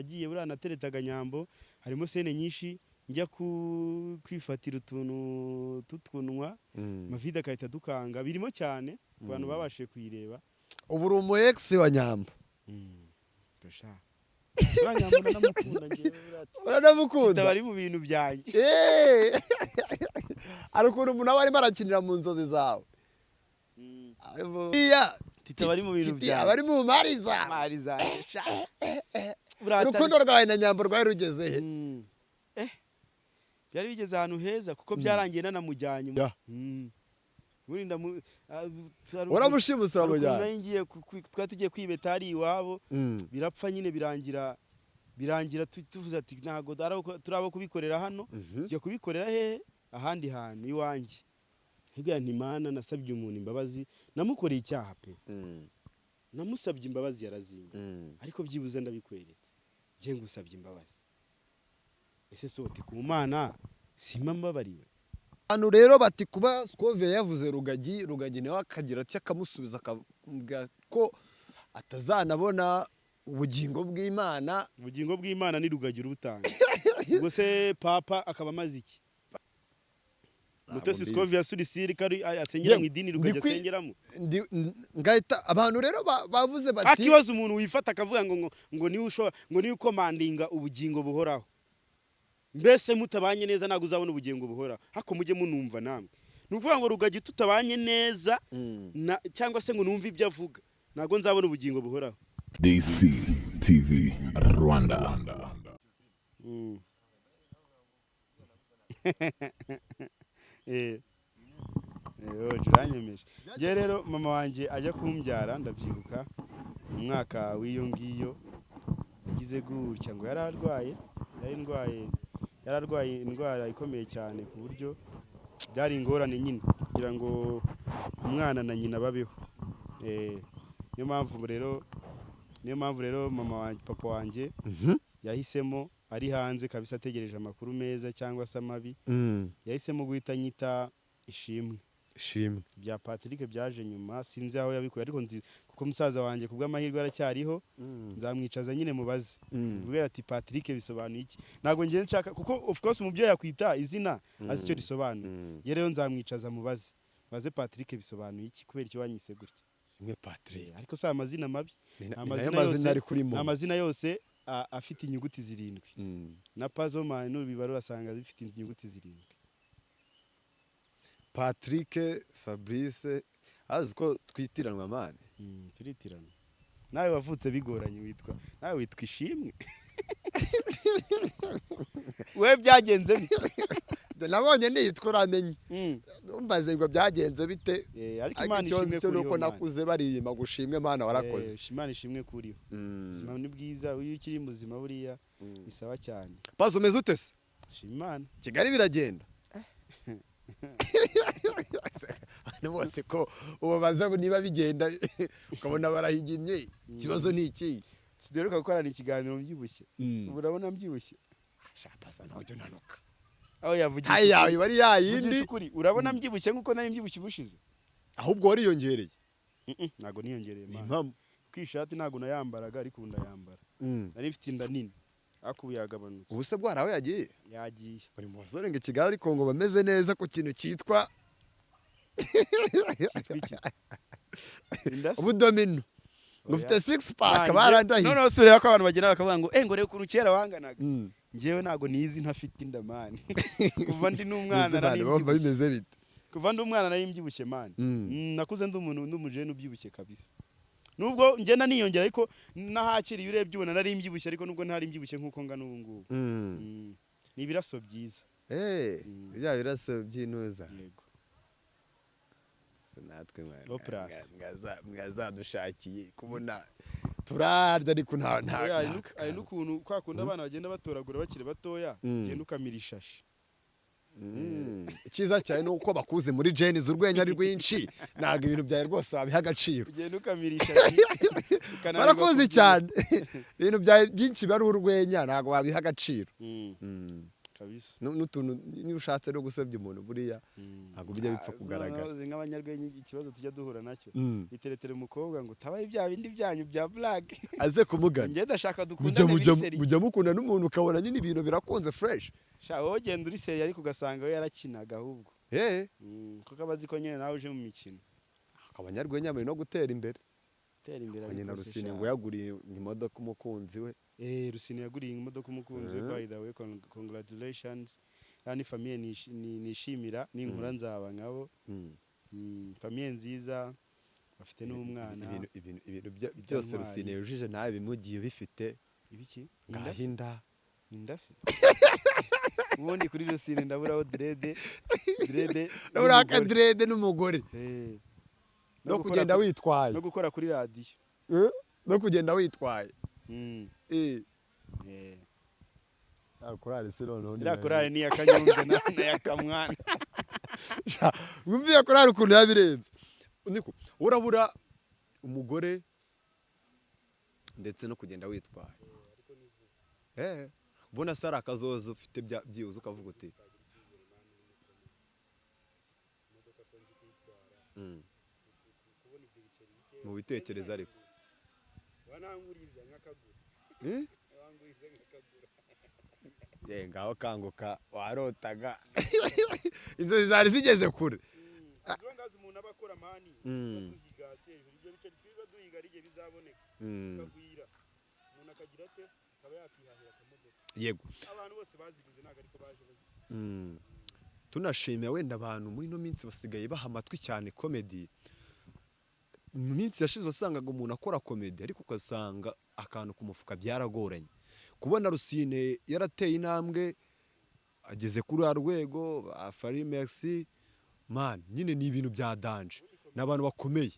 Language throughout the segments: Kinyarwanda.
Nagiye buriya nateretaga Nyambo, harimo scène nyinshi njya kwifatira utuntu tutunwa, Mavide agahita dukanga. Birimo cyane ku bantu babashije kuyireba. Ubu uri umu ex wa Nyambo? Gasha. Buriya Nyambo ndanamukunda njyewe buriya. Uranamukunda? Tita bari mu bintu byanjye. Hari ukuntu umuntu aba arimo arakinira mu nzozi zawe. Iya. Tita bari mu bintu Titi byanjye. aba ari mu mari zawe. Mari zanjye sha. Buriya Urukundo rwawe na Nyambo rwari rugeze he? Byari bigeze ahantu heza kuko byarangiye nanamujyanye. Ubundi Uramushimusa? hari ukuntu Uramujyana? nari ngiye twari tugiye kwibeta hari iwabo, birapfa nyine, birangira tuvuze ati ntabwo turi abo kubikorera hano, tujya kubikorera hehe? Ahandi hantu iwanjye. Nkibwira nti: "Mana, nasabye umuntu imbabazi, namukoreye icyaha pe, namusabye imbabazi yarazinga, ariko byibuze ndabikweretse, njye ngusabye imbabazi." Ese soti ku Mana simba mbabariwe? Abantu rero bati kuba Scovia yavuze Rugagi, Rugagi nawe akagira ati akamusubiza akamubwira ko atazanabona ubugingo bw'Imana. Ubugingo bw'Imana ni Rugagi urubutanga. Ubwo se papa akaba amaze iki? Mutesi Mbizi. Scovia Surisiri ko asengera mu idini Rugagi asengeramo. Ngahita abantu rero bavuze bati Akibaza umuntu wifata akavuga ngo niwe ushobora, ngo niwe ukomandinga ubugingo buhoraho. Mbese mutabanye neza ntabwo uzabona ubugingo buhoraho? Hako mujye munumva namwe. Ni ukuvuga ngo Rugagi tutabanye neza na, cyangwa se ngo numve ibyo avuga, ntabwo nzabona ubugingo buhoraho. DC TV Rwanda. Uranyemeje. Njye rero mama wanjye ajya kumbyara, ndabyibuka mu mwaka w'iyo ngiyo, yagize gutya ngo yari arwaye, yari arwaye indwara ikomeye cyane ku buryo byari ingorane nyine kugira ngo umwana na nyina babeho. Niyo mpamvu rero mama wanjye, papa wanjye yahisemo ari hanze kabisa ategereje amakuru meza cyangwa se amabi, yahisemo guhita anyita Ishimwe. Shimwe. Bya Patrick byaje nyuma, sinzi aho yabikuye, ariko nzi kuko musaza wanjye kubw'amahirwe aracyariho, nzamwicaza nyine mubaze, mubwira ati: "Patrick bisobanuye iki?" Ntabwo ngiye nshaka kuko of course umubyeyi yakwita izina azi icyo risobanuye. Njye rero nzamwicaza mubaze, baze: "Patrick bisobanuye iki? Kubera icyo wanyise gutya?" Imwe Patrick. Ariko si amazina mabi. Ni nayo Amazina mazina yose ari kuri ni mo. amazina yose afite inyuguti zirindwi. Na Pazomani nubibara urasanga zifite inyuguti zirindwi. Patrick, Fabrice, azi ko twitiranwa mane. Turitirana. Nawe wavutse bigoranye, witwa, nawe witwa Ishimwe. We byagenze bite? Nabonye niyitwa uramenye numvaze ngo byagenze bite. Ariko Ariko Imana icyo ishimwe nzi cyo ni kuriho, uko man. nakuze bariyima gushimwe Mana warakoze. Imana ishimwe kuriho. Ubuzima ni bwiza iyo ukiri muzima, buriya ni sawa cyane. Pazo, umeze ute se? Shima Imana. Kigali biragenda? Abantu bose ko ubabaza ngo niba bigenda ukabona barahigimye, ikibazo ni iki? Sideruka gukorana ikiganiro mbyibushye. Ubu urabona mbyibushye? Sha Pazo, ntujya unanuka. Aho yavugisha Taille yawe iba ari yayindi. Vugisha ukuri, urabona mbyibushye nk'uko nari mbyibushye ubushize? Ahubwo wariyongereye. Ntabwo niyongereye, Ni man. impamo. Kuko iyi shati ntabwo nayambaraga, ariko ubu ndayambara. Nari mfite inda nini ariko ubu yagabanutse. Ubu se bwo hari aho yagiye? Yagiye. Bari mu basore ngo i Kigali ariko ngo bameze neza ku kintu cyitwa Cyitwa iki? Inda se? Ubudomino ngo Oya. ufite six pack. Nanjye- Barandahiye. Noneho si ureba ko abantu bagenda bakavuga ngo ngo reba ukuntu kera wanganaga. Njyewe ntabwo nizi ntafite inda, man. Kuva ndi n'umwana Mbese nari man, bumva mbyibushye. bimeze bite? Kuva ndi umwana nari mbyibushye, man. Nakuze ndi umuntu, ndi umujene ubyibushye kabisa, nubwo ngenda niyongera, ariko n'ahakiri iyo urebye ubona nari mbyibushye, ariko nubwo ntari mbyibushye nk'uko ngana ubu ngubu. Ni ibiraso byiza. Bya biraso by'intuza. Yego. Se natwe Opras. mwazadushakiye kubona turarya, ariko nta Oya, hari n'ukuntu kwa kundi abana bagenda batoragura bakiri batoya, ugenda ukamira ishashi. Icyiza cyane ni uko bakuze muri genes, urwenya ari rwinshi, ntabwo ibintu byawe rwose wabiha agaciro. Ugenda ukamira ishashi ukananirwa Barakuzi kubyibuha. cyane, ibintu byawe byinshi biba ari urwenya, ntabwo wabiha agaciro. Kabisa. N'utuntu niba ushatse no gusebya umuntu buriya ntabwo bijya bipfa kugaragara. Nk'abanyarwenya ikibazo tujya duhura nacyo, iteretere umukobwa ngo utabaye bya bindi byanyu bya blague. Aze kumugana. Njye ndashaka mujya dukundane mujya biri sérieux. Mujya mukunda n'umuntu ukabona nyine ibintu birakunze fresh. Sha, wowe ugenda uri sérieux ariko ugasanga we yarakinaga ahubwo. Kuko aba azi ko nyine nawe uje mu mikino. Abanyarwenya bari no gutera imbere. Tera imbere. Nyina ariko se Rusine sha. ngo yaguriye imodoka umukunzi we. Rusine yaguriye imodoka umukunzi we. By the way, congratulations. Iriya ni famille nishimira, ninkura nzaba nkabo. Famille nziza, bafite n'umwana. Ibintu byose Intwari. Rusine yujuje nawe bimugiye bifite. Ibiki? Inda se? Ngahinda. Inda se ubundi kuri Rusine ndaburaho dread, dread Ndabura n'umugore. Akadread n'umugore. No gukora kugenda witwaye. No gukora kuri radiyo. No kugenda witwaye. Ah, korali se noneho ni Iriya korali ni iya Kanyombya na iya Kamwana. Sha, wumva iyo korali ukuntu yabirenze. Niko urabura umugore ndetse no kugenda witwaye. Ubona se ari akazoza ufite byibuze ukavuga uti Mu bitekerezo ariko. Wananguriza nk'akagura. Eh? Wanguriza nk'akagura. Ye, ngaho kanguka, warotaga inzozi zari zigeze kure. Izo ngazo umuntu aba akora, man, duhiga hasi hejuru ibyo biceri twirirwa duhiga ari igihe bizaboneka, bikagwira, umuntu akagira ate, akaba yakihahira akamodoka. Abantu bose baziguze ntabwo ariko baje bazifite. Tunashimira wenda abantu muri ino minsi basigaye baha amatwi cyane comedy. Mu minsi yashize wasangaga umuntu akora comedy ariko ugasanga akantu ku mufuka byaragoranye. Kubona Rusine yarateye intambwe ageze kuri uriya rwego, ba Fally Merci, man, nyine ni ibintu bya danger, ni abantu bakomeye.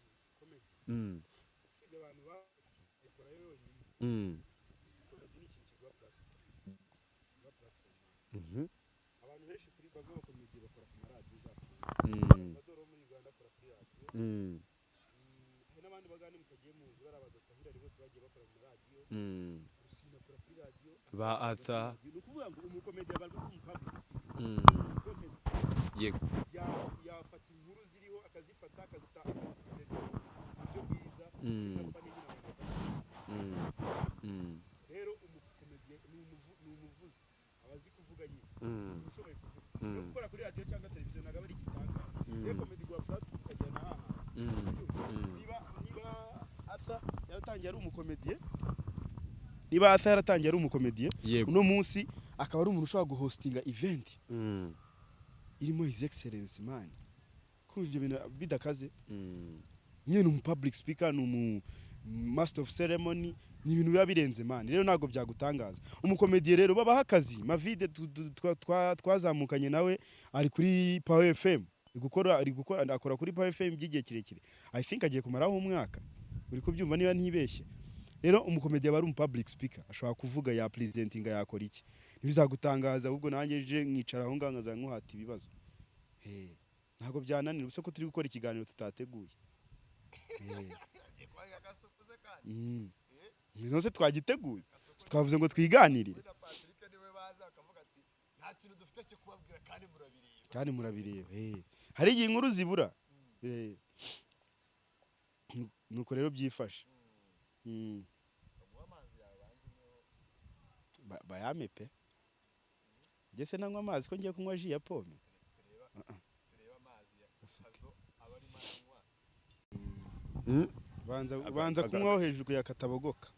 Usibye abantu bakora yonyine, comedy ni ikintu kiguha platform, kiguha platform. Abantu benshi kuri bamwe bakomedi bakora ku maradiyo zacu. Adoro wo muri Uganda akora kuri radiyo. Hari n'abandi bagande mutagiye muzi, bari aba Dr. Hilary, bose bagiye bakora mu maradiyo. Rusine akora kuri radiyo. Ba Arthur. Ni ukuvuga ngo umukomedi aba ari umu public speaker, content yafata inkuru ziriho akazifata akazita akazipresenta mu buryo bwiza, na funny nyine abantu bakabikunda. Rero umukomediye ni umuvuzi, aba azi kuvuga nyine, ushoboye kuvuga. No gukora kuri radiyo cyangwa televiziyo ntabwo aba ari igitangaza. Rero comedy iguha platform ukajyana aha hantu. Niba Arthur yaratangiye ari umukomediye, niba Arthur yaratangiye ari umukomediye, uno munsi akaba ari umuntu ushobora guhostinga event irimo His Excellence, man, kumva ibyo bintu bidakaze. Nyine ni umu public speaker, ni umu master of ceremony, ni ibintu biba birenze, man. Rero ntabwo byagutangaza umukomediye rero babaha akazi. Mavide twazamukanye nawe ari kuri Power FM, ari gukora akora kuri Power FM by'igihe kirekire. I think agiye kumaraho umwaka, uri kubyumva niba ntibeshye. Rero umukomediye aba ari umu public speaker, ashobora kuvuga, ya presentinga, yakora iki, ntibizagutangaza. Ahubwo nanjye je nkicara aho ngaho nkaza nkuhata ibibazo. Ntabwo byananira ubuse ko turi gukora ikiganiro tutateguye. None twagiteguye, twavuze ngo twiganirire. Nta kintu dufite cyo kubabwira kandi murabireba. Kandi murabireba. Hari igihe inkuru zibura. Nuko rero byifashe. Baguha amazi yawe banze unyweho. Bayame pe. Njye se nanywa amazi ko ngiye kunywa jus ya pomme? Tureba tureba amazi ya Gasuke. Hazo aba arimo aranywa. Banza banza kunywaho hejuru ya katabogoka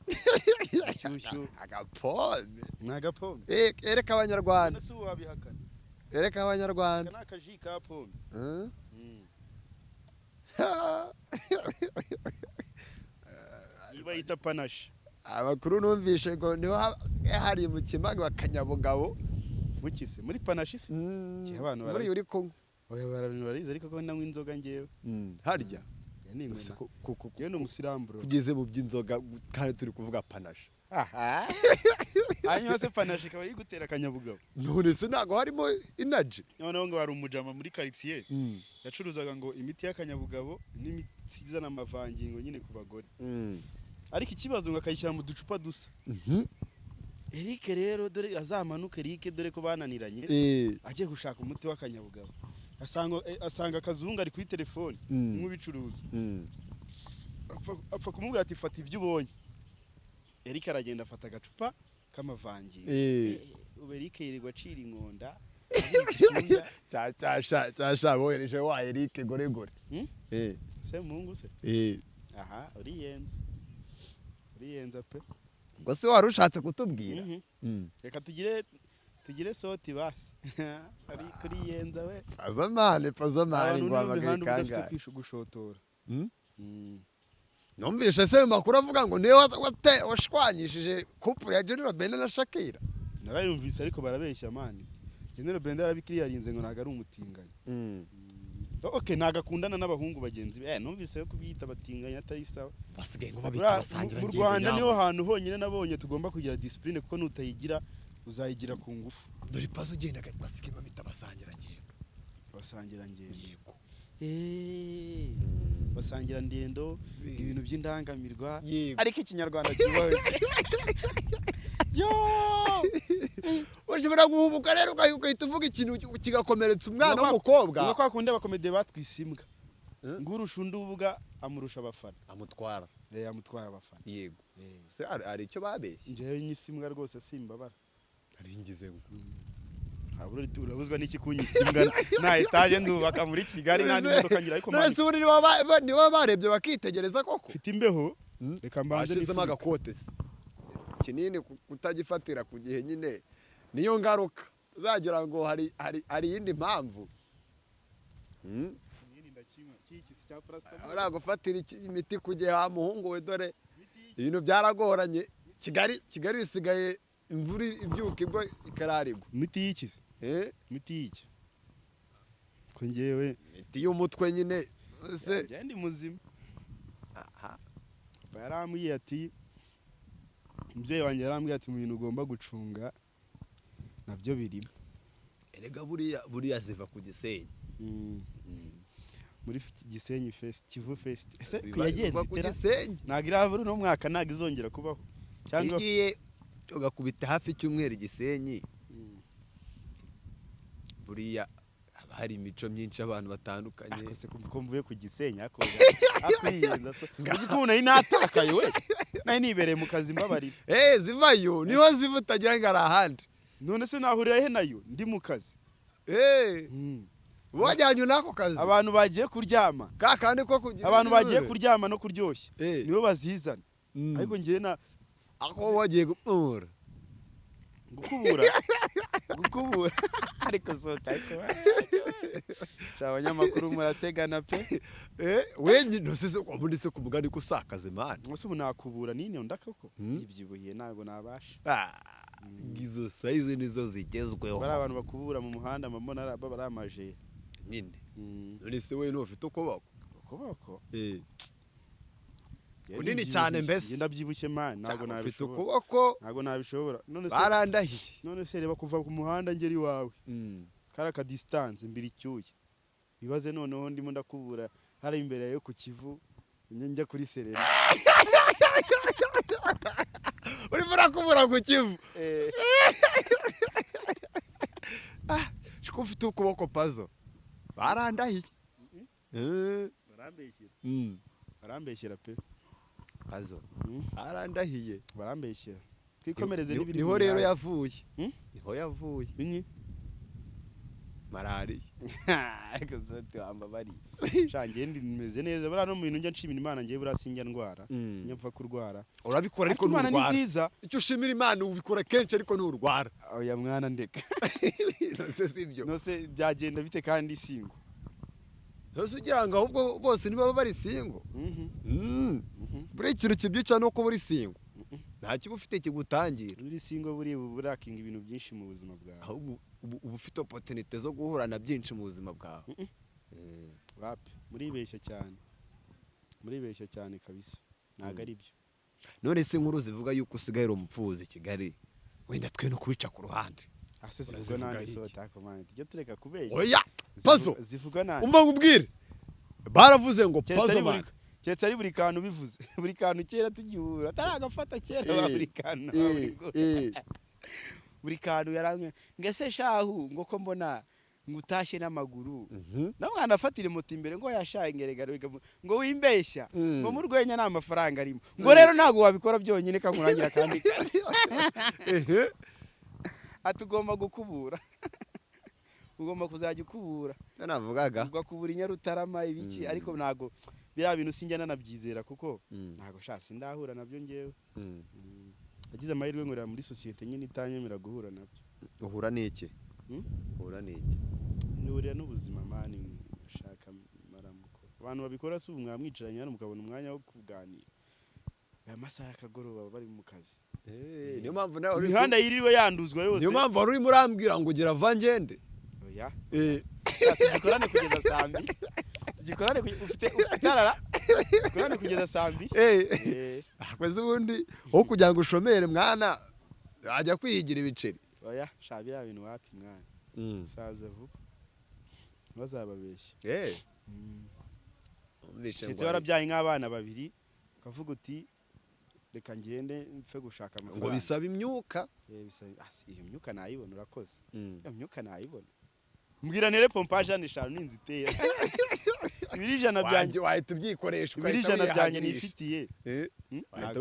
inshyushyu. Agapome. Ni agapome. Ereka abanyarwanda. Si wabihakana. Ereka abanyarwanda. Aka ni akajus ka pomme. Niba yita panache. Amakuru numvishe ngo niho hasigaye hari mu kimaga bakanyabugabo. Mukise muri panache se? Gihe abantu muri uri kunywa. Oya, barabizi ariko ko nanywa inzoga ngewe. Harya Njye Gusa ninywera. Ngewe ni umusilamu, bro. Kugeze mu by'inzoga kandi turi kuvuga panache. Aha, hanyuma se panache ikaba iri gutera akanyabugabo? None se ntabwo harimo inaji? Noneho ngo hari umujama muri quartier yacuruzaga ngo imiti y'akanyabugabo n'imiti izana amavangingo nyine ku bagore, ariko ikibazo ngo akayishyira mu ducupa dusa. Eric rero dore azamanuke, Eric dore ko bananiranye, agiye gushaka umuti w'akanyabugabo, asanga akazungu ari kuri telefone nk'ubicuruza, apfa kumubwira ati fata ibyo ubonye. Eric aragenda afata agacupa k'amavangingo. Ubu Eric yirirwa acira inkonda. Cyasha bohereje wa Eric gore gore. Hmm? Se mungu se. Aha uriyenza, uriyenza pe. Ubwo se wari ushatse kutubwira? Mhm. Reka tugire soti basi, ariko uriyenza we. Pazamane pazamane. Abantu Ngo nibo hamagaye mihanda uba udafite kangahe? gushotora. Hmm? Mm. Numvise se ayo makuru avuga ngo niwe washwanyishije couple ya General Benda na Shakira. Narayumvise ariko barabeshya man. General Benda yarabikiriyarinze ngo ntabwo ari umutinganyi. Okay, ntabwo akundana n'abahungu bagenzi be. Numvise yo kubyita abatinganyi atari sawa. Basigaye ngo babita basangira. Mu Rwanda niho hantu honyine nabonye tugomba kugira discipline, kuko nutayigira uzayigira ku ngufu. Dore pazo ugenda, basigaye babita basangira ngendo. Basangira ngendo. Yego. Basangira ndendo, ibintu by'indangamirwa. Yego. Ariko ikinyarwanda cyubahwe yo. Ushobora guhubuka rero ugahita uvuga ikintu kigakomeretsa umwana w'umukobwa. Ni kwa kundi abakomediye batwise imbwa. Eh? Ngo urusha undi ubuga amurusha abafana. Amutwara. Amutwara abafana. Yego. Se hari icyo babeshye? Njyewe nyise imbwa rwose simbabara. Nari ngo Urabuzwa n'iki kunyita imbwa? Nta etaje ndubaka muri Kigali, nta n'imodoka ngira, ariko None man se ubu niba barebye bakitegereza koko? Mfite imbeho, reka mbanze Washizemo nifunike. agakote se kinini, kutagifatira ku gihe nyine niyo ngaruka, uzagira ngo hari iyindi mpamvu. Kinini ndakinywa, iki si cya paracetamol. Uriya gufatira imiti ku gihe wa muhungu we, dore ibintu byaragoranye. Kigali bisigaye imvura ibyuka igwa ikararigwa. Imiti y'iki se? Eh? Imiti y'iki ko njyewe? Imiti y'umutwe nyine se. Njye ndi muzima. Aha. Papa yarambwiye ati, umubyeyi wanjye yarambwiye ati mu bintu ugomba gucunga nabyo birimo. Erega buriya ziva ku Gisenyi. Muri Gisenyi Fest, Kivu Fest ese Ziva yagenze ku itera? Gisenyi. Ntabwo iraba uno mwaka, ntabwo izongera kubaho cyangwa? Igiye ugakubita hafi icyumweru i Gisenyi, buriya haba hari imico myinshi y'abantu batandukanye. Ako se ko mvuye ku Gisenyi, ako akwiyenza so uzi ko ubu nari natakaye we, nari nibereye mu kazi, mbabarira. Eh, zivayo, niho ziva, utagira ngo ari ahandi. None se nahurira he nayo ndi mu kazi? Eh, wajyanye n'ako kazi. Abantu bagiye kuryama. Ka kandi ko kugira Abantu bagiye kuryama no kuryoshya nibo bazizana, ariko njyewe na Ako wagiye gupura. Gukubura, gukubura, ariko sota, ariko sha abanyamakuru murategana pe. Eh, wenyine ntusize ubundi se ku mugani ko usakaze man. Ese ubu nakubura nini ndakoko? Mm. Ibyibuhiye ntabwo nabasha. Ah, izo size nizo zigezweho. Bari abantu bakubura mu muhanda mbona baba ari amajeri. Nyine none se we ntufite ukuboko? Ukuboko? Eh. Njye Kunini ndabyibushye. cyane mbese. Njye ndabyibushye man, ntabwo Ufite nabishobora. ukuboko. Ntabwo nabishobora, none se? Barandahiye. None se reba kuva ku muhanda ngera iwawe, kari aka distance, mbira icyuya. Ibaze noneho ndimo ndakubura hari imbere yo ku Kivu, njya kuri Serena. Urimo urakubura ku Kivu? Eh. Shiko ufite ukuboko pazo, barandahiye. Eh. Barambeshyera. Barambeshyera pe. Pazo, barandahiye. Barambeshyera, twikomereze n'ibiri Niho mu rero mihanda. yavuye. Hmm? Niho yavuye. Binyi? Malariya. Ariko zote wambabariye sha, njye meze neza buriya. No mu bintu njya nshimira Imana, njye buriya sinjya ndwara, sinjya mpfa kurwara. Urabikora ariko Ariko Imana ni nturwara. nziza. Icyo ushimira Imana, ubikora kenshi ariko nturwara. Oya mwana, ndeka. Nose si ibyo? Nose byagenda bite kandi single? Nose ugira ngo ahubwo bose ntibaba bari single? Mhm. Buriya ikintu kibyica ni uko uba uri single, nta kiba ufite kigutangira. Uri single buriya uba burakinga ibintu byinshi mu buzima bwawe. Ahubwo uba ufite opportunité zo guhura na byinshi mu buzima bwawe. Wapi, muribeshya cyane, muribeshya cyane kabisa, ntabwo ari byo. None se inkuru zivuga yuko usigaye uri umupfubuzi i Kigali, wenda twe no kubica ku ruhande, Ase zivugwa urazivuga nande? iki? Sota komande, tujye tureka kubeshya. Oya pazo. Zivugwa nande? Umva nkubwire, baravuze ngo Keretse pazo ari buri man. Keretse ari buri kantu bivuze, buri kantu kera tugihura ataragafata kera, buri kantu buri. Buri kantu yaramwe ngo ese shahu, ngo ko mbona ngo utashye n'amaguru, na mwana afatira moto imbere, ngo yashaye ngerega ngo wimbeshya, ngo mu rwenya nta mafaranga arimo, ngo rero ntabwo wabikora byonyine, kankurangira kandi ati ugomba gukubura, ugomba kuzajya ukubura. Navugaga. Ugakubura i Nyarutarama ibiki. Ariko ntabwo biriya bintu sinjya nanabyizera, kuko ntabwo sha sindahura nabyo ngewe. Nagize amahirwe nkorera muri sosiyete nyine itanyemera guhura nabyo. Uhura n'iki? Hmm? Uhura n'iki? Nihurira n'ubuzima, man, shaka maramuko. Abantu babikora si ubu mwamwicaranye hano mukabona umwanya wo kuganira, aya masaha y'akagoroba baba bari mu kazi. Niyo mpamvu nawe uri Imihanda yiriwe yanduzwa yose. Niyo mpamvu wari urimo urambwira ngo gira va ngende. Oya. Tugikorane kugeza saa 2, tugikorane ufite itarara, tugikorane kugeza saa 2. Akoze ubundi wowe kugira ngo ushomere mwana wajya kwiyigira ibiceri. Oya sha, biriya bintu wapi mwana, usaza vuba, ntibazababeshye. Umvishe Ndetse ngo warabyaye nk'abana babiri, ukavuga uti reka ngende mpfe gushaka ngo amafaranga. Bisaba imyuka. Ah, iyo myuka nayibona, urakoze. Iyo myuka nayibona, mbwira nere pompage hano eshanu n'inzu iteye ibiri 100 byanjye. Wahita ubyikoresha Ibiri ugahita 100 byanjye wiyahagirisha. nifitiye. Wahita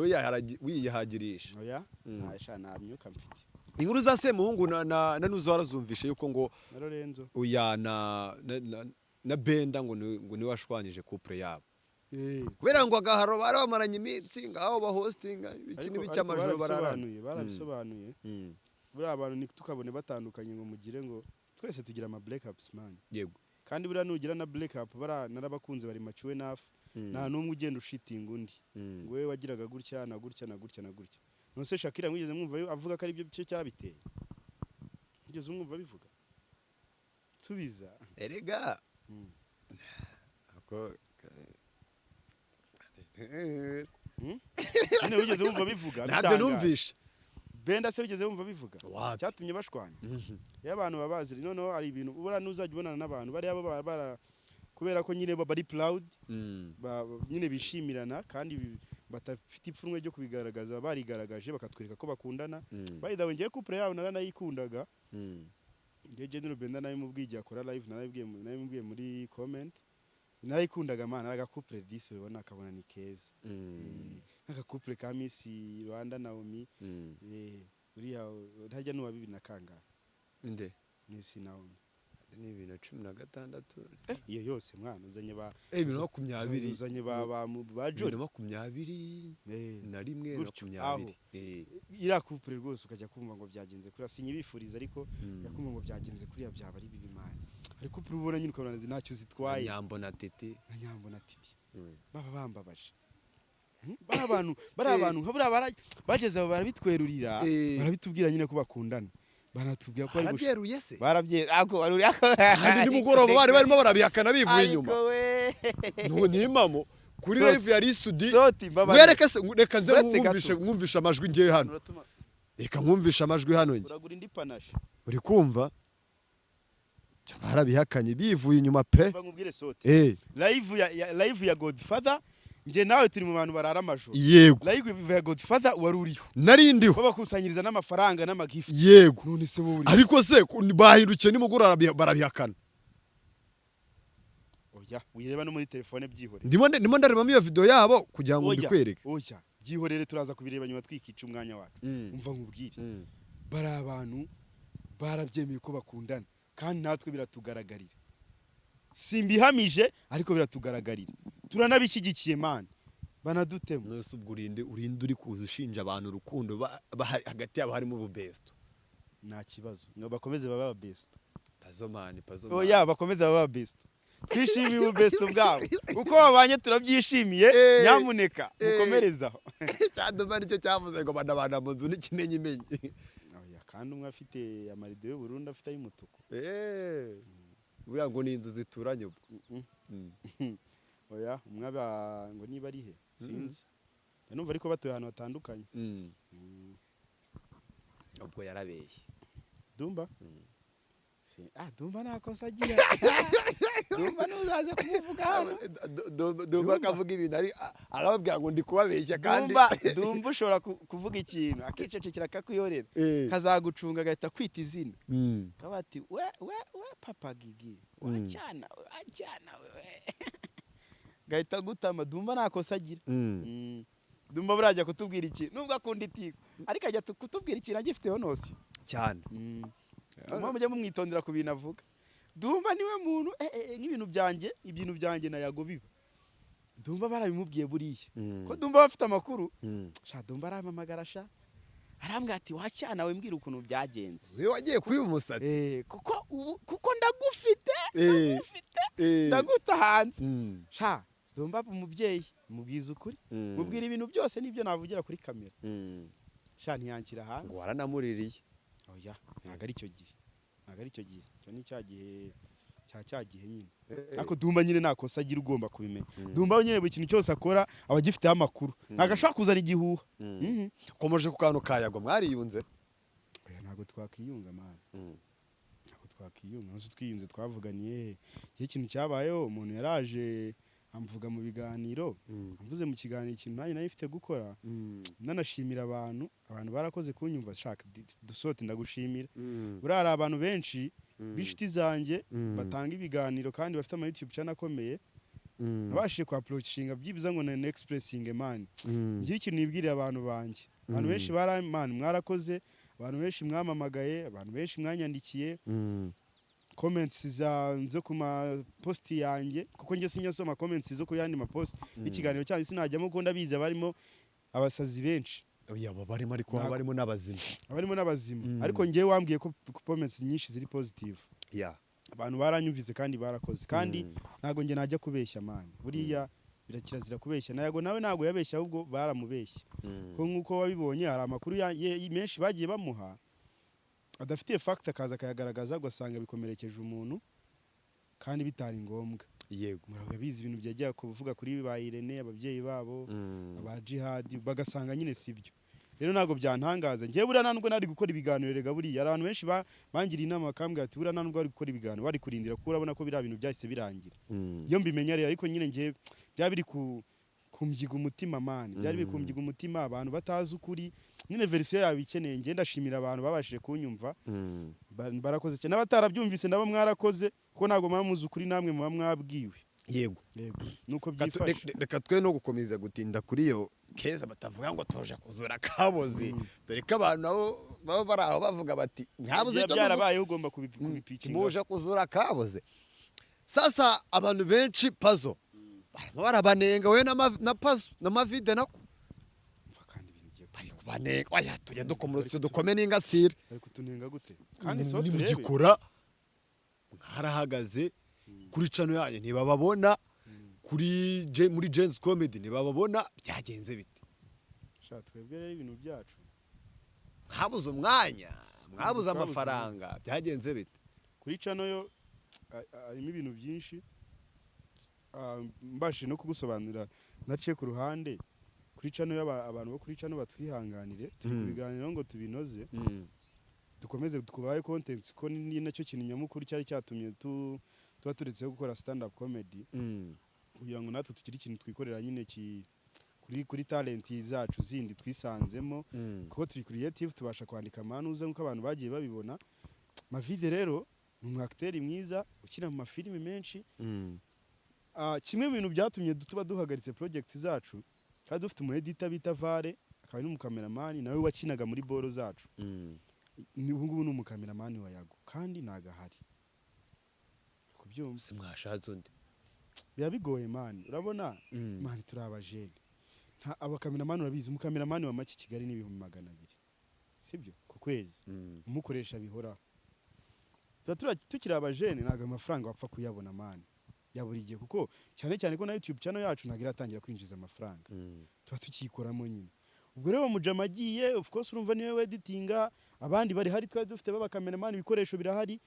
wiyahagirisha. Oya, nta sha, nta myuka mfite. Inkuru za Semuhungu na Nuzo warazumvishe yuko ngo Na Lorenzo. Oya, na Benda ngo niwe washwanyije couple yabo, kubera ngo agaharo bari bamaranye iminsi ngaho bahostinga ibiki Ariko n'ibiki amajoro bararana. Barabisobanuye. Buriya abantu ntitukabone batandukanye ngo mugire ngo twese tugira ama break ups, man. Kandi buriya nugira na break up, bara narabakunze, bari mature enough, nta n'umwe ugenda ushitinga undi ngo wowe wagiraga gutya na gutya na gutya na gutya. None Shakira mwigeze mwumva avuga ko ari byo cyo cyabiteye? Mwigeze mwumva bivuga? Nsubiza. Erega ako Nyine wigeze wumva bivuga? Ntabyo Bitangaje. numvishe. Benda se wigeze wumva bivuga Wapi. cyatumye bashwanya? Iyo abantu babazi noneho hari ibintu ubura n'uzajya ubonana n'abantu bariya bo kubera ko nyine bari proud, nyine bishimirana kandi badafite ipfunwe ryo kubigaragaza, barigaragaje bakatwereka ko bakundana. By the way, ngiye couple yabo naranayikundaga. Ngiye General Benda nawe mubwiye igihe akora live, narabibwiye muri comment, narayikundaga man, aga couple disi ubona akabona ni keza, nk'aka couple ka Miss Rwanda Naomi. Uriya ntajya n'uwa bibiri na kangahe? Nde? Miss Naomi. Ni 2016. Iyo yose mwana uzanye ba 2020. Uzanye ba Bibiri John. na makumyabiri na rimwe, Gutyo, 20. Iriya couple rwose ukajya kumva ngo byagenze kuriya, sinyibifuriza, ariko yakumva ngo byagenze kuriya byaba ari bibi, man. Ariko couple ubona nyine ukabona ntacyo zitwaye. Nyambo na Tete. Nka Nyambo na Titi. Baba bambabaje. Bari abantu, bari abantu nka buriya bageze aho barabitwerurira, barabitubwira nyine ko bakundana, banatubwira ko bari Barabyeruye se? Barabyera ako wari uri ako. Kandi nimugoroba bari barimo barabihakana bivuye inyuma. Ariko we. Ntimamo kuri live ya Risudi. Soti mbabarira. Mwereke se, reka nze Uretse mwumvishe gato. mwumvishe amajwi ngiye hano. Reka mwumvishe amajwi hano njye. Uragura indi panache. Uri kumva? Cyo barabihakanye bivuye inyuma pe. Mva nkubwire Soti. Live ya Godfather, njye nawe turi mu bantu barara amajoro. Live ya Godfather wari uriho. Nari ndiho. Babakusanyiriza n'amafaranga n'amagift. None se wowe uri Ariko se bahindukiye nimugoroba barabihakana. Oya, wireba no muri telefone, byihorere. Ndimo ndarebamo iyo video yabo kugira ngo Oya, mbikwereke. oya, byihorere, turaza kubireba nyuma twikica umwanya wacu. Umva nkubwire, bari abantu barabyemeye ko bakundana, kandi natwe biratugaragarira. Simbihamije, ariko biratugaragarira, turanabishyigikiye, man, banadutema. None ubwo urinde uri kuza ushinja abantu urukundo hagati yabo harimo ububesto? Nta kibazo, ngo bakomeze babe ababesto. Pazo man, pazo man. Oya, bakomeze babe ababesto, twishimiye ububesto bwabo, uko babanye turabyishimiye. Nyamuneka mukomereze aho. Cyaduma nicyo cyavuze ngo banabana mu nzu n'ikimenyimenyi. Oya, kandi umwe afite amarido y'ubururu, undi afite ay'umutuku. Buriya ngo ni inzu zituranye ubwo. Oya, umwe aba ngo niba ari he sinzi, numva ariko batuye ahantu hatandukanye. Ubwo yarabeshye. Dumba. Dumba nta kosa agira. Dumba ntuzaze kumuvuga hano. Dumba akavuga ibintu ari arababwira ngo ndi kubabeshya kandi Dumba ushobora kuvuga ikintu akicecekera akakwiyorera, kazagucunga agahita kwita izina, kaba ati we we we papa Gigi wacyana wacyana we, gahita gutama. Dumba nta kosa agira. Dumba burajya kutubwira ikintu nubwo akunda itiko, ariko ajya kutubwira ikintu agifiteho notion. Cyane. Dumba mujye mumwitondera ku bintu avuga. Dumba niwe muntu nk'ibintu byanjye, ibintu byanjye na Yago biba Dumba barabimubwiye buriya, ko Dumba bafite amakuru. Sha Dumba arampamagara, sha arambwira ati wacyana we, mbwira ukuntu byagenze. We wagiye kubiba umusatsi. Kuko ubu kuko ndagufite, ndagufite, ndaguta hanze. Sha Dumba umubyeyi mubwiza ukuri, mubwira ibintu byose n'ibyo navugira kuri kamera. Sha ntiyanshyira hanze. Ngo waranamuririye. Oya, ntabwo ari icyo gihe, ntabwo ari icyo gihe, icyo ni cya gihe cya gihe nyine. Ariko Dumba nyine nta kosa agira, ugomba kubimenya. Dumba nyine buri kintu cyose akora aba agifiteho amakuru, ntabwo ashobora kuzana igihuha. Komoje ku kantu ka Yago, mwariyunze? Oya, ntabwo twakiyunga man, ntabwo twakiyunga. Ntabwo twiyunze, twavuganiye he? Igihe ikintu cyabayeho, umuntu yaraje amvuga mu biganiro, amvuze mu kiganiro, ikintu nanjye nari mfite gukora, nanashimira abantu. Abantu barakoze kunyumva. Shaka dusote, ndagushimira. Buriya hari abantu benshi b'inshuti zanjye batanga ibiganiro kandi bafite ama YouTube channel akomeye, nabashije kwa approachinga byibuze ngo na expressing man, ngira ikintu nibwirira abantu banjye. Abantu benshi bara man mwarakoze, abantu benshi mwamamagaye, abantu benshi mwanyandikiye comments za zo ku ma post yanjye, kuko njye sinyasoma comments zo ku yandi ma post y'ikiganiro cyanyu, sinajyamo kuko ndabizi abarimo abasazi benshi. Oya, abo barimo, ariko barimo n'abazima. Abarimo n'abazima, ariko njyewe wambwiye ko comments nyinshi ziri positive. Abantu baranyumvise kandi barakoze, kandi ntabwo njye najya kubeshya man. Buriya birakirazira kubeshya. Nayago nawe ntabwo yabeshya, ahubwo baramubeshya, ko nk'uko wabibonye hari amakuru menshi bagiye bamuha adafitiye fact, akaza akayagaragaza, ugasanga bikomerekeje umuntu kandi bitari ngombwa. Murabizi ibintu byajya kuvuga kuri ba Irene, ababyeyi babo, aba Jihad, bagasanga nyine sibyo. Rero ntabwo byantangaza njyewe, buriya nta nubwo nari gukora ibiganiro. Rega buriya hari abantu benshi bangiriye inama bakambwira ati buriya nta nubwo wari gukora ibiganiro, wari kurindira, kuko urabona ko biriya bintu byahise birangira. Iyo mbimenya rero, ariko nyine njyewe byaba biri ku kumbyiga umutima man, byari biri kumbyiga umutima, abantu batazi ukuri nyine, version yabo ikeneye. Njye ndashimira abantu babashije kunyumva, barakoze cyane. N'abatarabyumvise nabo mwarakoze, kuko ntabwo muba muzi ukuri, namwe muba mwabwiwe. Yego, nuko byifashe. Reka twe no gukomeza gutinda kuri iyo keza, batavuga ngo tuje kuzura kaboze, dore ko abantu nabo baba bari aho bavuga bati nkabuze Byaba icyo byarabayeho, ugomba kubipikinga. Muje kuzura kaboze. Sasa abantu benshi Pazo barimo barabanenga, we na Pazo na Mavide nako. Umva kandi ibintu ugiye Bari kubanenga. Oya, tujya dukomeza dukome n'ingasire. Bari kutunenga gute kandi so turebe? Nimugikora mwarahagaze kuri channel yanyu ntibababona, kuri muri Gen-Z Comedy ntibababona, byagenze bite? Sha twebwe rero ibintu byacu Mwabuze umwanya, mwabuze Twabuze amafaranga, byagenze bite? Kuri channel yo harimo ibintu byinshi. Mbashije no kugusobanurira naciye ku ruhande. Kuri channel yo abantu bo kuri channel batwihanganire, turi kubiganiraho ngo tubinoze, dukomeze tubaye contents, ko ni nacyo kintu nyamukuru cyari cyatumye tuba turetseho gukora stand up comedy, kugira ngo natwe tugire ikintu twikorera nyine kuri talent zacu zindi twisanzemo, kuko turi creative, tubasha kwandika amanuza nk'uko abantu bagiye babibona. Mavide rero ni umu acteur mwiza ukina mu mafilimi menshi. Kimwe mu bintu byatumye tuba duhagaritse projects zacu, kandi dufite umu editor bita Vare, akaba ari n'umukameramani nawe wakinaga muri boro zacu. Ni ubu ngubu ni umukameramani wa Yago kandi ntago ahari kubyumva. Se mwashatse undi? Biba bigoye man, urabona man turi abajene, nta abakameramani. Urabizi umukameramani wa make i Kigali ni 200,000, sibyo, ku kwezi, umukoresha bihoraho. Tuba tukiri abajene, ntabwo amafaranga wapfa kuyabona man ya buri gihe, kuko cyane cyane ko na YouTube channel yacu ntabwo iratangira kwinjiza amafaranga, tuba tukiyikoramo nyine. Ubwo rero mujama agiye, of course urumva niwe weditinga, abandi bari hari twari dufite b'abakameramani, ibikoresho birahari,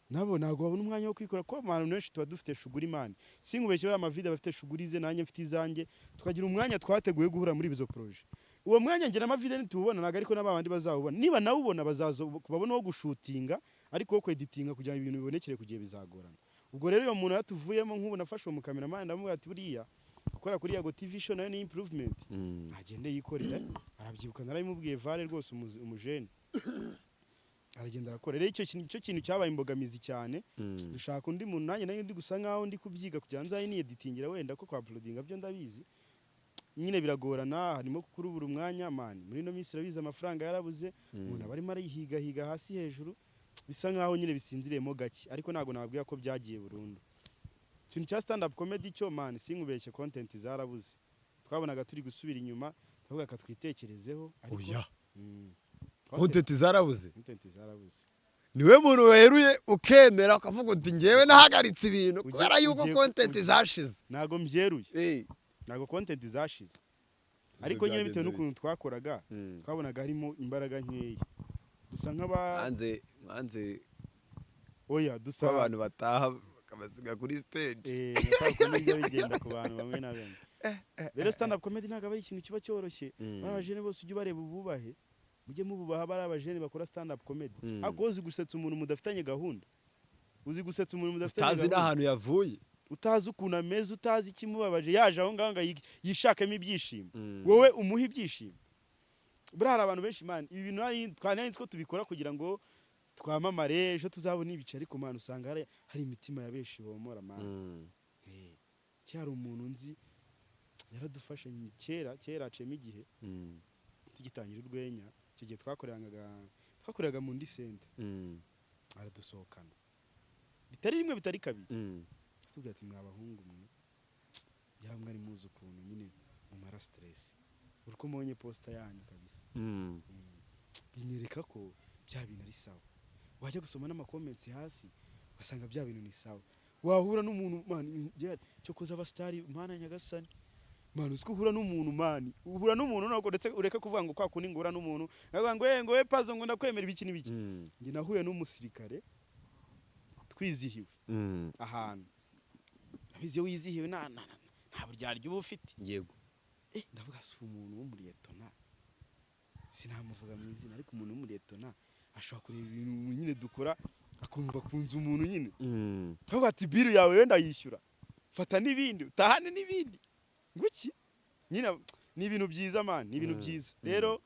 nabo ntabwo babona umwanya wo kwikora, kuko abantu benshi tuba dufite shuguri man. Sinkubeshye, bariya Mavide bafite shuguri ze, nanjye mfite izanjye, tukagira umwanya twateguye guhura muri izo projet. Uwo mwanya ngira amavide nituwubona, ntabwo ariko n'abandi bazawubona. Niba nawubona bazaza babona wo gushutinga, ariko wo kweditinga kugira ngo ibintu bibonekere ku gihe bizagorana. Ubwo rero iyo muntu yatuvuyemo, nk'ubu nafashe uwo mukameramani, ndamubwira ati buriya gukora kuri Yago TV Show nayo ni improvement, agende yikorere. Arabyibuka, narabimubwiye vare rwose, umujene aragenda arakora. Rero icyo kintu, icyo kintu cyabaye imbogamizi cyane. Dushaka undi muntu, nanjye nayo ndi gusa nkaho ndi kubyiga kugira ngo nzaye niyeditingira, wenda ko kwa uploadinga byo ndabizi nyine biragorana, harimo kurubura umwanya man. Muri ino minsi urabizi amafaranga yarabuze, umuntu aba arimo arayihigahiga hasi hejuru, bisa nkaho nyine bisinziriyemo gake, ariko ntabwo nababwira ko byagiye burundu. Ikintu cya stand up comedy cyo man, sinkubeshye, content zarabuze, twabonaga turi gusubira inyuma, tuvuga ka twitekerezeho, ariko Oya. Content zarabuze? Content zarabuze. Niwe muntu weruye ukemera ukavuga uti ngewe nahagaritse ibintu kubera yuko content zashize. Ntabwo mbyeruye, ntabwo content zashize, ariko nyine bitewe n'ukuntu twakoraga, twabonaga harimo imbaraga nkeya, dusa nk'aba Hanze hanze. Oya, dusa ko abantu bataha bakabasiga kuri stage. Eh, nka kwa bijya bigenda ku bantu bamwe na bamwe. Rero stand up comedy ntabwo aba ari ikintu kiba cyoroshye. Bari abajene bose ujye ubareba ububahe, mujye mububaha, bari abajene bakora stand up comedy. Ariko uzi gusetsa umuntu mudafitanye gahunda, uzi gusetsa umuntu mudafitanye utazi gahunda, n'ahantu yavuye, utazi ukuntu ameze, utazi ikimubabaje, yaje aho ngaho ngo yishakemo ibyishimo, wowe umuhe ibyishimo. Buriya hari abantu benshi man, ibi bintu twari nzi ko tubikora kugira ngo twamamare, ejo tuzabona ibice, ariko man usanga hari imitima ya benshi bomora man. Kera hari umuntu nzi yaradufashe kera kera, haciyemo igihe, tugitangira urwenya. Icyo gihe twakoreraga mu ndi center, aradusohokana bitari rimwe bitari kabiri, atubwira ati mwa bahungu mwe, byaba mwari muzi ukuntu nyine mumara stress, buri uko mbonye poster yanyu kabisa binyereka ko bya bintu ari sawa. Wajya gusoma n'amacomments hasi ugasanga bya bintu ni sawa. Wahura n'umuntu man, cyo kuza abasitari mana nyagasani man, uzi ko uhura n'umuntu man, uhura n'umuntu ntabwo ndetse ureke kuvuga ngo kwa kundi ngo uhura n'umuntu akavuga ngo ngo we Pazo, ngo ndakwemera ibiki n'ibiki. Njye nahuye n'umusirikare twizihiwe ahantu. Urabizi iyo wizihiwe nta buryarya uba ufite. Yego. Ndavuga si umuntu w'umuriyetona, sinamuvuga mu izina, ariko umuntu w'umuriyetona ashobora kureba ibintu nyine dukora akumva akunze umuntu nyine, akavuga ati bill yawe wenda yishyura, fata n'ibindi utahane n'ibindi nguki. Nyine ni ibintu byiza man, ni ibintu byiza. Rero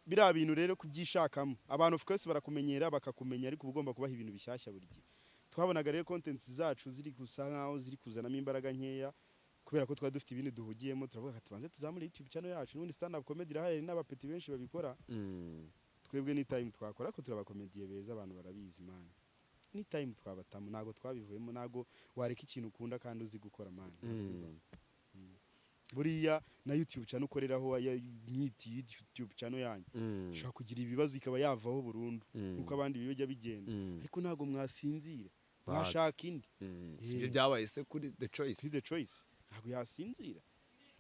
biriya bintu rero kubyishakamo, abantu of course barakumenyera bakakumenya, ariko uba ugomba kubaha ibintu bishyashya buri gihe. Twabonaga rero contents zacu ziri gusa nkaho ziri kuzanamo imbaraga nkeya kubera ko twari dufite ibindi duhugiyemo. Turavuga ati tubanze tuzamure YouTube channel yacu, n'ubundi stand up comedy irahari, hari n'abapeti benshi babikora. Twebwe ni time twakora, ariko turabakomediye beza, abantu barabizi man, ni time twabatamu. Ntabwo twabivuyemo, ntabwo wareka ikintu ukunda kandi uzi gukora man. Buriya na YouTube channel ukoreraho ya nyiti YouTube channel yanyu ishobora kugira ibibazo ikaba yavaho burundu nkuko abandi bijya bigenda, ariko ntabwo mwasinzira, mwashaka indi. Sibyo byabaye se kuri The Choice? Kuri The Choice ntabwo yasinzira.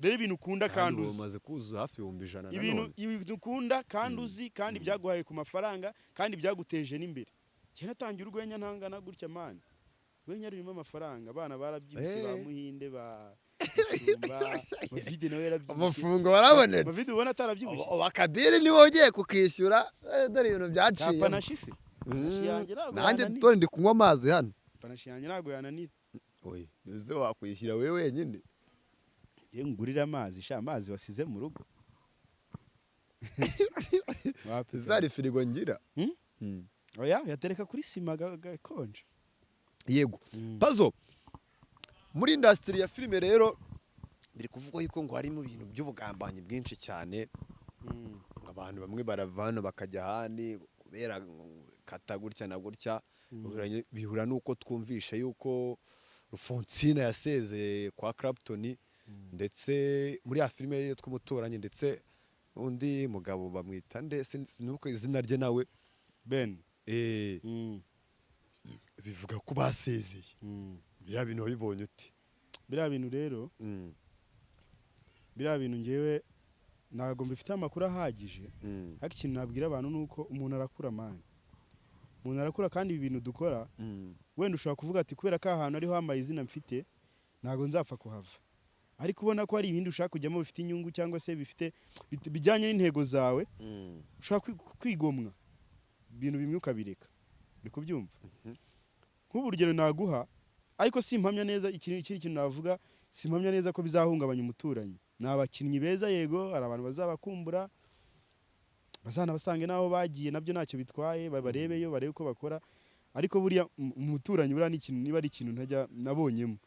Rero ibintu ukunda kandi ubu uzi umaze kuzuza hafi 100,000 ibintu nanone. Ibintu ukunda kandi uzi kandi byaguhaye ku mafaranga kandi byaguteje n'imbere. Njye natangiye urwenya ntangana gutya man, urwenya rurimo amafaranga, abana barabyibushye, ba Muhinde, ba Mushumba, Mavide nawe yarabyibushye. Amafungo warabonetse. Mavide ubona atarabyibushye? Ubu akabiri niwe ugiye kukishyura, dore ibintu Nta byaciye. panashi se, panashi yanjye ntabwo Nanjye yananira. dore ndi kunywa amazi hano. Panashi yanjye ntabwo yananira. Oya, uze wakwishyura wowe wenyine. Ye ngurira amazi sha, amazi wasize mu rugo. Wapi? Zari firigo ngira. Hmm? Oya, yatereka kuri sima gakonje. Yego. Pazo, muri industry ya filime rero biri kuvugwa yuko ngo harimo ibintu by'ubugambanyi bwinshi cyane, ngo abantu bamwe barava hano bakajya ahandi kubera ngo kata gutya na gutya. Bihura n'uko twumvisha yuko Rufonsina yasezeye kwa Clapton, ndetse muri ya filime ye tw'umuturanyi, ndetse undi mugabo bamwita nde? Sinibuka izina rye nawe. Ben. Bivuga ko basezeye. Biriya bintu wabibonye ute? Biriya bintu rero, biriya bintu ngewe ntabwo mbifite amakuru ahagije, ariko ikintu nabwira abantu ni uko umuntu arakura man, umuntu arakura, kandi ibi bintu dukora, wenda ushobora kuvuga ati kubera ko aha hantu ariho hambaye izina mfite, ntabwo nzapfa kuhava. Ariko ubona ko hari ibindi ushaka kujyamo bifite inyungu cyangwa se bifite bijyanye n'intego zawe, ushobora kwigomwa ibintu bimwe ukabireka. Uri kubyumva? Nk'ubu urugero naguha, ariko simpamya neza ikintu, ikindi kintu navuga, simpamya neza ko bizahungabanya umuturanyi. Ni abakinnyi beza, yego, hari abantu bazabakumbura, bazanabasange n'aho bagiye, nabyo ntacyo bitwaye, babarebeyo, barebe uko bakora. Ariko buriya umuturanyi buriya ni ikintu, niba ari ikintu ntajya nabonyemo.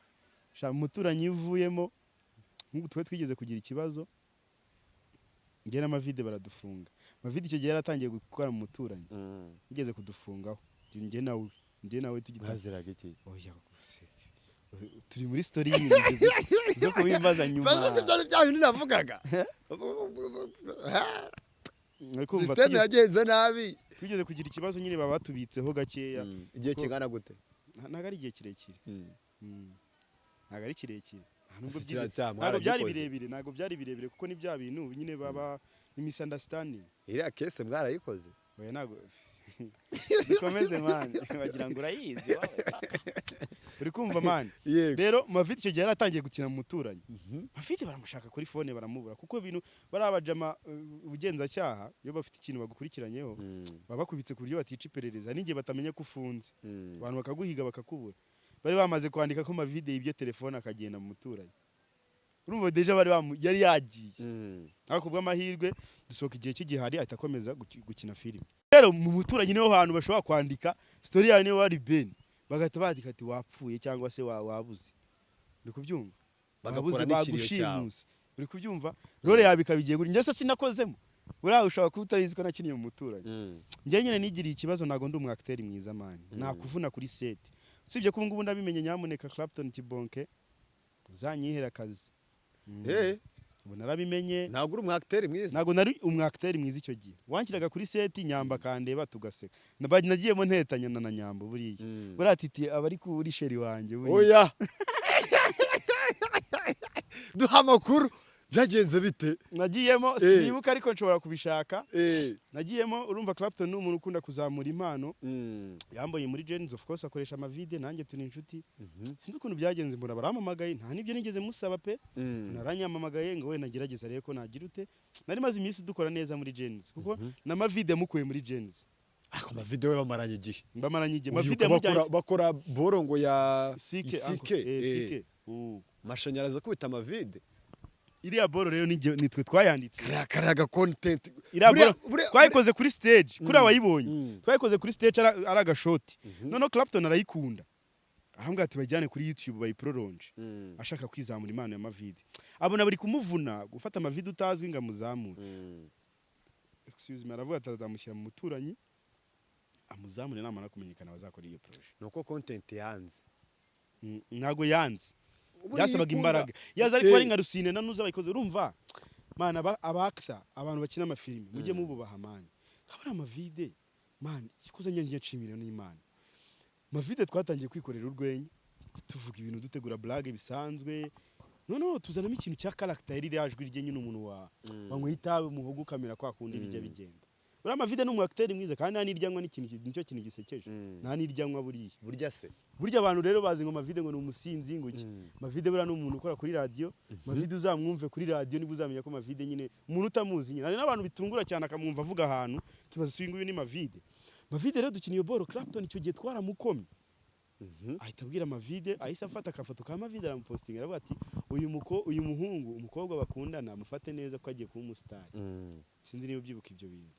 Sha, umuturanyi iyo uvuyemo, nk'ubu twe twigeze kugira ikibazo, njye na Mavide baradufunga. Mavide icyo gihe yaratangiye gukora mu muturanyi, yigeze kudufungaho njye nawe tugitangira. Mwaziraga iki? Oya, gusa turi muri story y'ibintu zo kubimbaza nyuma. Baza si byari bya bintu navugaga. Uri kumva? System yagenze nabi. Twigeze kugira ikibazo nyine, baba batubitseho gakeya. Igihe kingana gute? Ntabwo ari igihe kirekire. Ntabwo ari kirekire. Nta nubwo Ese kiriya cyaha ntabwo byari mwaragikoze? birebire, ntabwo byari birebire, kuko ni bya bintu nyine baba ni misunderstanding. Iriya case mwarayikoze? Oya, ntabwo dukomeze man, bagira ngo urayizi wowe. Uri kumva, man? Yego. Rero Mavide icyo gihe yaratangiye gukina mu muturanyi. Mavide baramushaka kuri phone baramubura, kuko ibintu bariya bajama ubugenzacyaha iyo bafite ikintu bagukurikiranyeho, baba bakubitse ku buryo batica iperereza n'igihe batamenya ko ufunze, abantu bakaguhiga bakakubura. Bari bamaze kwandika ko Mavide yibye telefone akagenda mu muturanyi. Urumva déjà bari yari yagiye, ariko kubw'amahirwe dusohoka igihe kigihari, ahita akomeza gukina filime. Rero mu muturanyi niho hantu bashobora kwandika story yawe, niyo wari Ben, bagahita bandika ati wapfuye cyangwa se wabuze. Uri kubyumva? Bagakora Wabuze, n'ikiriyo cyawe. bagushimuse. Uri kubyumva? Role yawe ikaba igiye gutya. Njye se sinakozemo? Buriya ushobora kuba utabizi ko nakiniye mu muturanyi. Njye nyine nigiriye ikibazo, ntabwo ndi umu acteur mwiza, man, nakuvuna kuri set. Usibye ko ubu ngubu ndabimenye. Nyamuneka Clapton Kibonke, uzanyihera akazi. Ubu narabimenye. Ntabwo uri umu acteur mwiza? Ntabwo nari umu acteur mwiza icyo gihe. Wanshyiraga kuri set, Nyamba akandeba tugaseka. Nagiyemo nteretanya na Nyambo buriya. Buriya Titi aba ari kuri chéri wanjye buriya. Oya, duha amakuru, byagenze bite? Nagiyemo, sinibuka, ariko nshobora kubishaka. Nagiyemo, urumva Clapton ni umuntu ukunda kuzamura impano. Yambaye muri Jens, of course akoresha amavide, nanjye turi inshuti. Sinzi ukuntu byagenze, mbona barampamagaye, nta nibyo nigeze musaba pe. Naranyamamagaye ngo we nagerageza rero ko nagira ute. Nari maze iminsi dukora neza muri Jens, kuko na Mavide yamukuye muri Jens. Ariko Mavide we bamaranye igihe. Mbamaranye igihe. Mavide Uribuka yamujyanye bakora boro ngo ya Sike. Isike, Sike. Mashanyarazi akubita Amavide. Iriya boro rero nitwe twayanditse. Kariya ga content. Iriya Buriya- boro twayikoze kuri stage, kuri wayibonye. Twayikoze kuri stage ari agashoti. Noneho Clapton arayikunda, arambwira ati bajyane kuri YouTube bayiproronje. Ashaka kwizamura impano ya Mavide, abona bari kumuvuna gufata Mavide utazwi ngo amuzamure. Excuse me, aravuga ati azamushyira mu muturanyi amuzamure, namara kumenyekana bazakora iyo projet. Nuko content yanze. Ntago yanze. Buriya Byasabaga ikunda- imbaraga yaza, ariko ari nka Rusine na Nuza bayikoze. Urumva man, aba actor, abantu bakina amafilime, mujye mububaha, man. Nkabona Amavide, man, ikoze njye nshimira n'Imana. Mavide twatangiye kwikorera urwenya, tuvuga ibintu, dutegura blague bisanzwe, noneho tuzanamo ikintu cya character ririya jwi rye nyine, umuntu wa wanyweye itabi, umuhogo ukamera kwa kundi bijya bigenda. Uriya Mavide ni umu acteur mwiza, kandi nta n'iryanywa, n'ikintu nicyo kintu gisekeje. Nta n'iryanywa buriya. Burya se? Burya abantu rero bazi ngo Mavide ngo ni umusinzi, ngo iki. Mavide buriya ni umuntu ukora kuri radiyo. Mavide uzamwumve kuri radiyo nibwo uzamenya ko Mavide nyine, umuntu utamuzi nyine, hari n'abantu bitungura cyane akamwumva avuga ahantu, kibaza si uyu nguyu ni Mavide. Mavide rero dukina iyo boro, Clapton icyo gihe twaramukomye, ahita abwira Mavide, ahise afata akafoto ka Mavide aramupostinga, aravuga ati uyu muhungu, umukobwa bakundana, amufate neza ko agiye kuba umusitari. Sinzi niba ubyibuka ibyo bintu.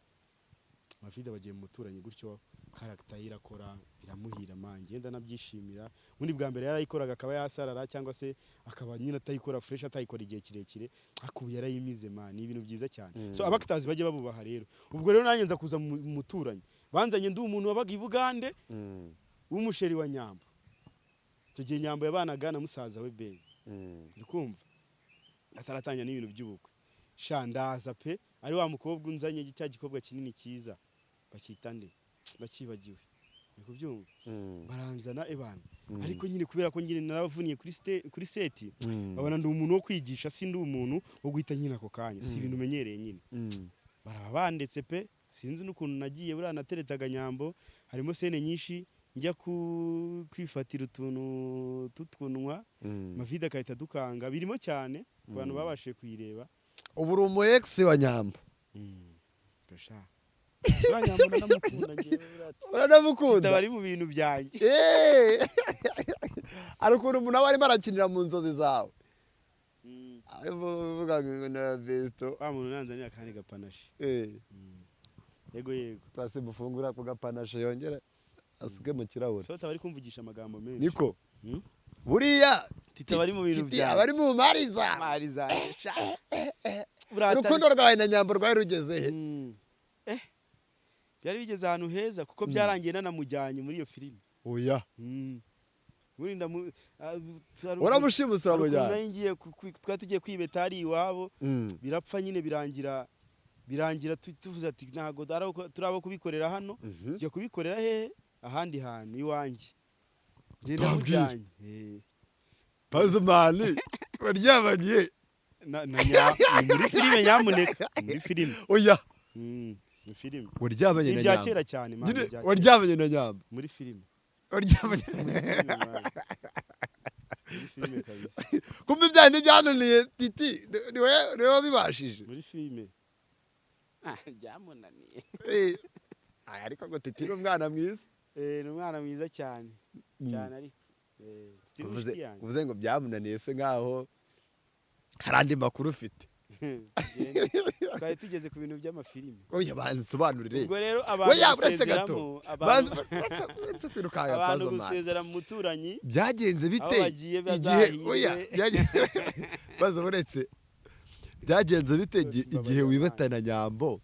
Mavide bagiye mu muturanyi gutyo, character ye irakora, biramuhira, man, ngenda nabyishimira. Ubundi bwa mbere yarayikoraga akaba yasarara, cyangwa se akaba nyine atayikora fresh, atayikora igihe kirekire, ariko ubu yarayimize, man, ni ibintu byiza cyane. So aba actors bajye babubaha rero. Ubwo rero nanjye nza kuza mu muturanyi, banzanye ndi umuntu wabaga i Bugande w'umusheri wa Nyambo. Icyo gihe Nyambo yabanaga na musaza we Ben. Uri kumva, ataratangira n'ibintu by'ubukwe. Sha, ndaza pe, ari wa mukobwa unzanye, cya gikobwa kinini cyiza, bakita nde, bakibagiwe. Uri kubyumva? Baranzana ebana, ariko nyine kubera ko nyine naravuniye kuri set, babona ndi umuntu wo kwigisha, si ndi umuntu wo guhita nyine ako kanya, si ibintu umenyereye nyine. Baraba bandetse pe, sinzi n'ukuntu nagiye. Buriya nateretaga Nyambo, harimo scene nyinshi. Njya kwifatira utuntu tutunwa, Mavide agahita adukanga. Birimo cyane ku bantu babashije kuyireba. Ubu uri umu ex wa Nyambo? Gasha. Uriya Nyambo ndanamukunda njyewe, buriya Uranamukunda? Tita bari mu bintu byanjye. Hari ukuntu umuntu aba arimo arakinira mu nzozi zawe, arimo uvuga ngo na besto. Wa muntu nanzanira akandi gapanache. Yego yego. Pasi mufungura ku gapanache, yongera asuke mu kirahure. Sota bari kumvugisha amagambo menshi. Niko buriya. Tita bari mu bintu Titi byanjye. aba ari mu mari zawe. Mari zanjye sha. Urukundo rwawe na Nyambo rwari rugeze he? Byari bigeze ahantu heza, kuko byarangiye nanamujyanye muri iyo filime. Oya. Muri ndamu Uramushimusa, hari ukuntu uramujyana? nari ngiye twari tugiye kwibeta hari iwabo, birapfa nyine, birangira tuvuze ati ntabwo turi abo kubikorera hano. Tujya kubikorera hehe? Ahandi hantu iwanjye. Ngenda Twabwire. mujyanye. Pazimani waryamanye Na ni muri filime, nyamuneka, ni muri filime. Oya. Ni filime. Waryamanye Ni na ibya Nyambo? kera cyane, man, Nyine, ni ibya kera. waryamanye na Nyambo? Muri filime. Waryamanye? Muri filime, man. Muri filime kabisa. Kumva ibyaha ntibyananiye Titi, niwe wabibashije. Muri filime. Ah, byamunaniye. Ay, ariko ngo Titi ni umwana mwiza. Ni umwana mwiza cyane cyane, ariko Titi ni inshuti yanjye. Uvuze ngo byamunaniye se nkaho hari andi makuru ufite. Tugende. Twari tugeze ku bintu by'amafilime. Oya, bansobanurire. Ubwo rero abantu Oya, uretse gato. gusezeramo abantu Uretse kwirukanka. Abantu Pazomani, gusezera mu muturanyi byagenze bite? Aho bagiye Igihe bazahirwe. Oya, baza, uretse, byagenze bite igihe Mbabarira. wibatana Nyambo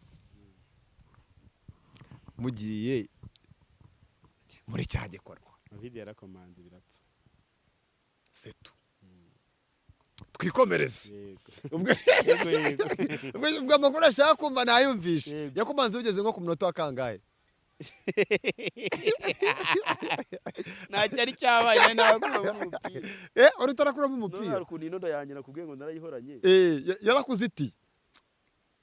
mugiye muri cya gikorwa? David yarakomanze birapfa. Setu, twikomereze. Yego. Ubwo Yego yego. ubwo amakuru ashaka kumva nayumvishe. Yego. Yakomanze bigeze nko ku munota wa kangahe? Nta cyari cyabaye, nari narakuramo umupira. Wari utarakuramo None umupira? hari ukuntu inodo yanjye nakubwiye ngo narayihoranye. Yarakuzitiye.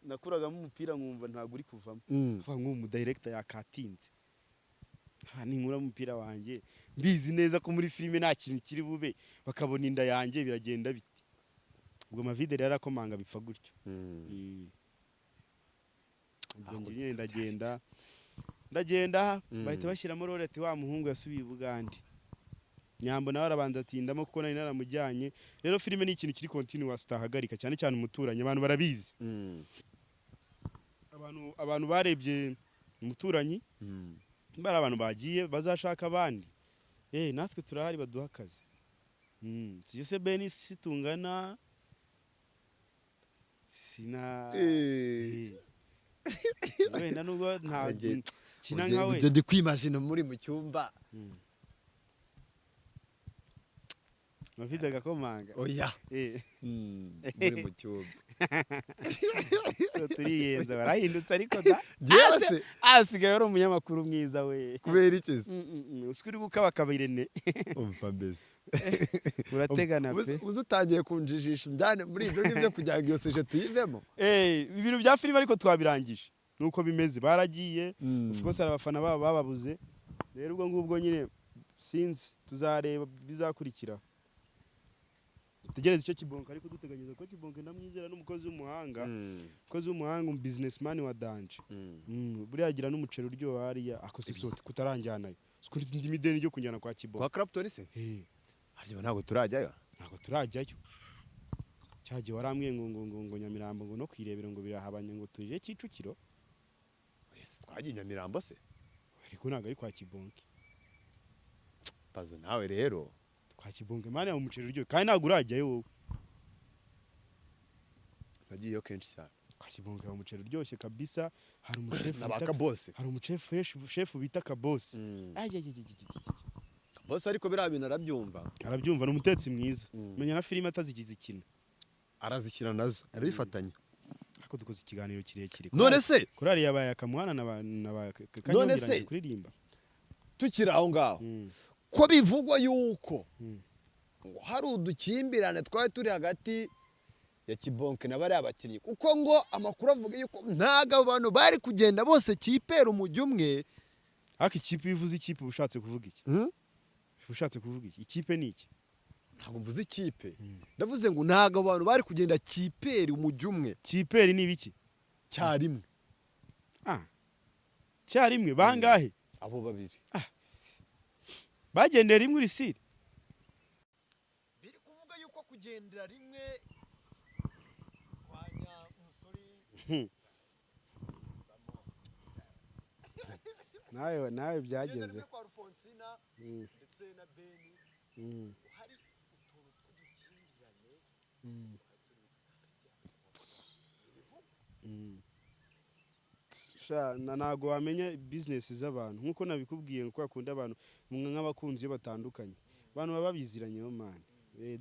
Nakuragamo umupira nkumva ntabwo uri kuvamo. Kuvuga ngo umu director yakatinze. Ha, ninkura umupira wanjye mbizi neza ko muri filime nta kintu kiri bube, bakabona inda yanjye, biragenda bite? Ubwo Mavide rero arakomanga bipfa gutyo. Ubwo njye nyine ndagenda ndagenda, bahita bashyiramo role ati wa muhungu yasubiye i Bugande. Nyambo nawe arabanza atindamo kuko nari naramujyanye. Rero filime ni ikintu kiri continuous utahagarika, cyane cyane umuturanyi, abantu barabizi. Abantu barebye umuturanyi, bari abantu bagiye bazashaka abandi, natwe turahari, baduha akazi. Si se Beni, si tungana, sina wenda nubwo nta kina nka we. Ugende ndi kwimagina muri mu cyumba. Mavide agakomanga. Oya. Muri mu cyumba. So turiyenza, barahindutse ariko da. Njyewe se? Asigaye ari umunyamakuru mwiza we. Kubera iki se? Usiko uri gukabakaba Irene. Umva mbese. Urategana pe. Uzi utangiye kunjijisha njyane muri ibyo ngibyo kugira ngo iyo sujet tuyivemo. Ibintu bya filime ariko twabirangije nuko bimeze, baragiye. Of course hari abafana babo bababuze. Rero ubwo ngubwo nyine sinzi, tuzareba bizakurikira, dutegereze icyo Kibonke ariko duteganyiriza ko Kibonke ndamwizera, n'umukozi w'umuhanga, umukozi w'umuhanga, umu businessman wa danger. Buriya agira n'umuceri uryoha hariya ako si sote kutaranjyanayo siko ndimo ideni ryo kunjyana kwa Kibonke. Kwa Clapton se? Harya ntabwo turajyayo? Ntabwo turajyayo. Cyagiye warambwiye ngo Nyamirambo ngo no kwirebera ngo birahabanye, ngo turire Kicukiro. Ese twagiye Nyamirambo se? Ariko ntabwo ari kwa Kibonke. Pazo nawe rero. Kwa Kibonke man umuceri uryoha kandi ntabwo urajyayo wowe. Nagiyeyo kenshi cyane. Kwa Kibonke umuceri uryoshye kabisa, hari umushefu Na ba bita Kabose. Hari umushefu chef bita Kabose. Kabose ariko biriya bintu arabyumva. Arabyumva, ni umutetsi mwiza. Menya na filime atazigize ikintu. Arazikina nazo, arabifatanya. Ariko dukoze ikiganiro kirekire. None se Korali yabaye akamuhana na ba None Kanyombya se kuririmba. Tukiri aho ngaho, ko bivugwa yuko ngo hari udukimbirane twari turi hagati ya Kibonke na bariya bakinnyi, kuko ngo amakuru avuga yuko ntabwo abo bantu bari kugenda bose kipera umujyi umwe. Ariko ikipe, iyo uvuze ikipe uba ushatse kuvuga iki? Hmm? Uba ushatse kuvuga iki? Ikipe ni iki? Ntabwo mvuze ikipe, ndavuze ngo ntabwo abantu bari kugenda kiperi umujyi umwe. Kiperi ni ibiki? Cyarimwe. Ah, cyarimwe bangahe? Abo babiri. Bagendeye rimwe urisiri. Biri kuvuga yuko kugendera rimwe kwa Nyamusore. Nawe Kugenda byageze rimwe kwa Rufonsina ndetse na Beni, hari utuntu tw'udukimbirane. Sha, ntago wamenya bizinesi z'abantu nk'uko nabikubwiye, ko akunda abantu mwe nk'abakunzi iyo batandukanye, abantu baba babiziranyeho man.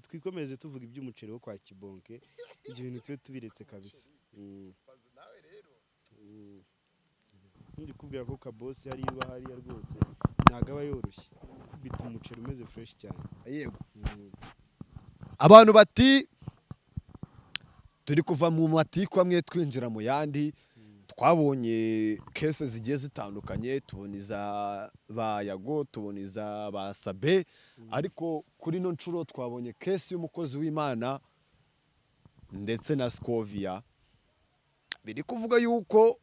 Twikomeze tuvuga iby'umuceri wo kwa Kibonke, ibyo bintu tube tubiretse kabisa. Nawe rero. Ndi kubwira ko Kabosi hariya uba hariya rwose ntago aba yoroshye kubita umuceri umeze fresh cyane. Yego. Abantu bati turi kuva mu matiku amwe twinjira mu yandi. Twabonye case zigiye zitandukanye, tubona iza ba Yago, tubona iza ba Sabe, ariko kuri ino nshuro twabonye case y'umukozi w'Imana ndetse na Scovia. Biri kuvuga yuko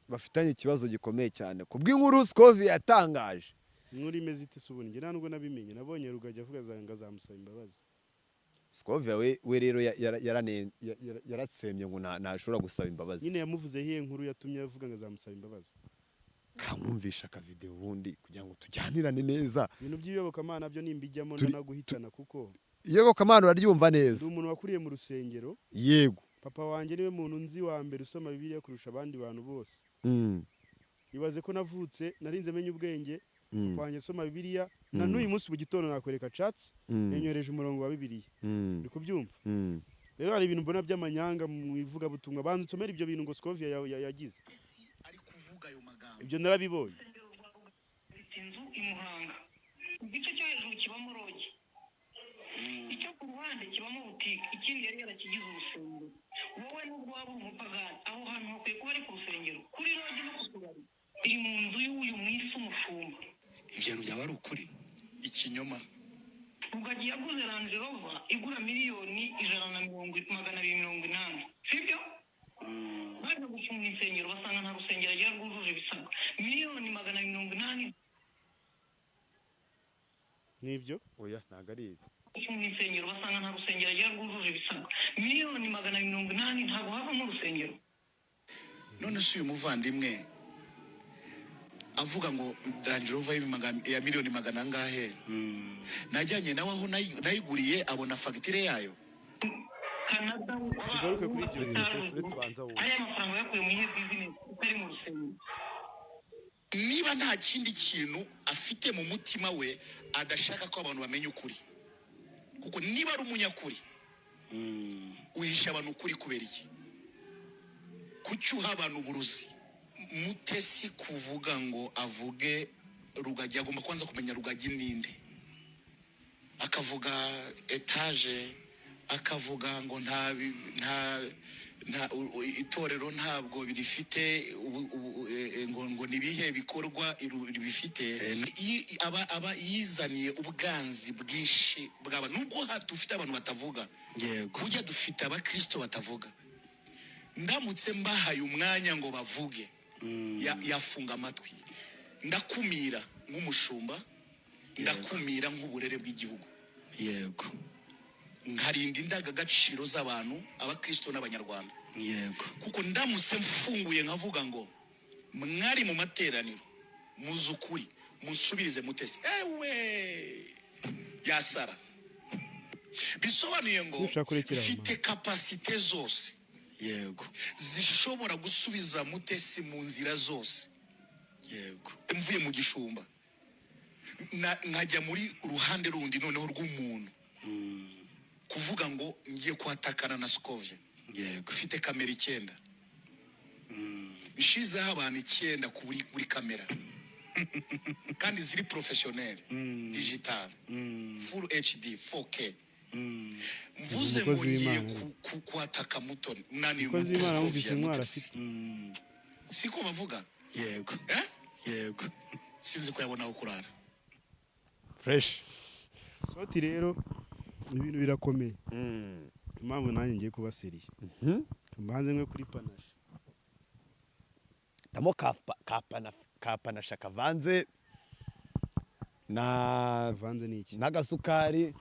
bafitanye ikibazo gikomeye cyane ku bw'inkuru Scovia yatangaje. Inkuru imeze ite se ubundi? Njye nta nubwo nabimenye, nabonye Rugagi avuga ngo azamusaba imbabazi. Scovia we rero yaratsembye ngo ntashobora gusaba imbabazi. Nyine yamuvuze iyihe nkuru yatumye avuga ngo azamusaba imbabazi? Kamwumvisha akavideo ubundi kugira ngo tujyanirane neza. Ibintu by'iyobokamana byo nimbijyamo ndanaguhitana kuko Iyobokamana uraryumva neza. Ndi umuntu wakuriye mu rusengero. Papa wanjye niwe muntu nzi wa mbere usoma Bibiliya kurusha abandi bantu bose. Ibaze ko navutse narinze menya ubwenge, papa wanjye asoma Bibiliya. Na n'uyu munsi mu gitondo nakwereka chats, yanyohereje umurongo wa Bibiliya. Uri kubyumva? Rero hari ibintu mbona by'amanyanga mu ivugabutumwa. Banza unsomere ibyo bintu ngo Scovia yagize. Ari kuvuga ayo magambo. Ibyo narabibonye. Inzu i Muhanga, igice cyo hejuru kibamo lodge, icyo ku ruhande kibamo butike, ikindi yari yarakigize urusengero. Wowe nubwo waba uri umupagani, aho hantu hakwiye kuba ari ku rusengero, kuri lodge no ku tubari, iri mu nzu y'uyu mwisi umushumba. Ibyo bintu byaba ari ukuri ikinyoma? Rugagi yaguze Range Rover igura miliyoni 280 000 000, sibyo? Baje gufunga insengero basanga nta rusengero agira rwujuje ibisabwa. 280 000 000. Nibyo. Oya, ntabwo ari ibi. Gufunga insengero basanga nta rusengero agira rwujuje ibisabwa. 280 000 000 ntabwo havamo urusengero. None se uyu muvandimwe avuga ngo Range Rover ya miliyoni magana angahe, najyanye nawe aho nayiguriye abona fagitire yayo? Canada. Tugaruke kuri ibyo bintu. Uretse ubanza wumve. Ariya mafaranga yakuye mu ihe bizinesi itari mu rusengero? Niba nta kindi kintu afite mu mutima we, adashaka ko abantu bamenya ukuri, kuko niba ari umunyakuri, uhisha abantu ukuri kubera iki? Kuki uha abantu uburozi? Mutesi kuvuga ngo avuge Rugagi, agomba kubanza kumenya Rugagi ninde. Akavuga etaje, akavuga ngo nta itorero ntabwo rifite ngo ni ibihe bikorwa bifite. Aba yizaniye ubwanzi bwinshi bw'aba, nubwo dufite abantu batavuga. Burya dufite abakristo batavuga. Ndamutse mbahaye umwanya ngo bavuge, yafunga amatwi. Ndakumira nk'umushumba, ndakumira nk'uburere bw'igihugu, nkarinda indangagaciro z'abantu, abakristo n'abanyarwanda, kuko ndamutse mfunguye nkavuga ngo mwari mu materaniro muzi ukuri, musubirize Mutesi, ewe yasara. Bisobanuye ngo Nushaka kurekera aho, mfite capacité zose zishobora gusubiza Mutesi mu nzira zose. Mvuye mu gishumba nkajya muri uruhande rundi noneho rw'umuntu, kuvuga ngo ngiye kuhatakana na Scovia, ufite kamera 9, nshizeho abantu 9 ku buri kamera, kandi ziri professionnel, digital, full HD 4K, mvuze ngo Umukozi ngiye w'Imana. kuhataka Mutoni nani? Umukozi w'Imana Scovia, wumvise intwaro Mutesi. afite. Siko bavuga? Yego. Eh? Yego, sinzi ko yabona aho kurara. Fresh. Soti rero ibintu birakomeye. Impamvu nanjye ngiye kuba sérieux, mbanze mwe kuri panache. Tamo ka panache kavanze na Avanze ni iki? n'agasukari.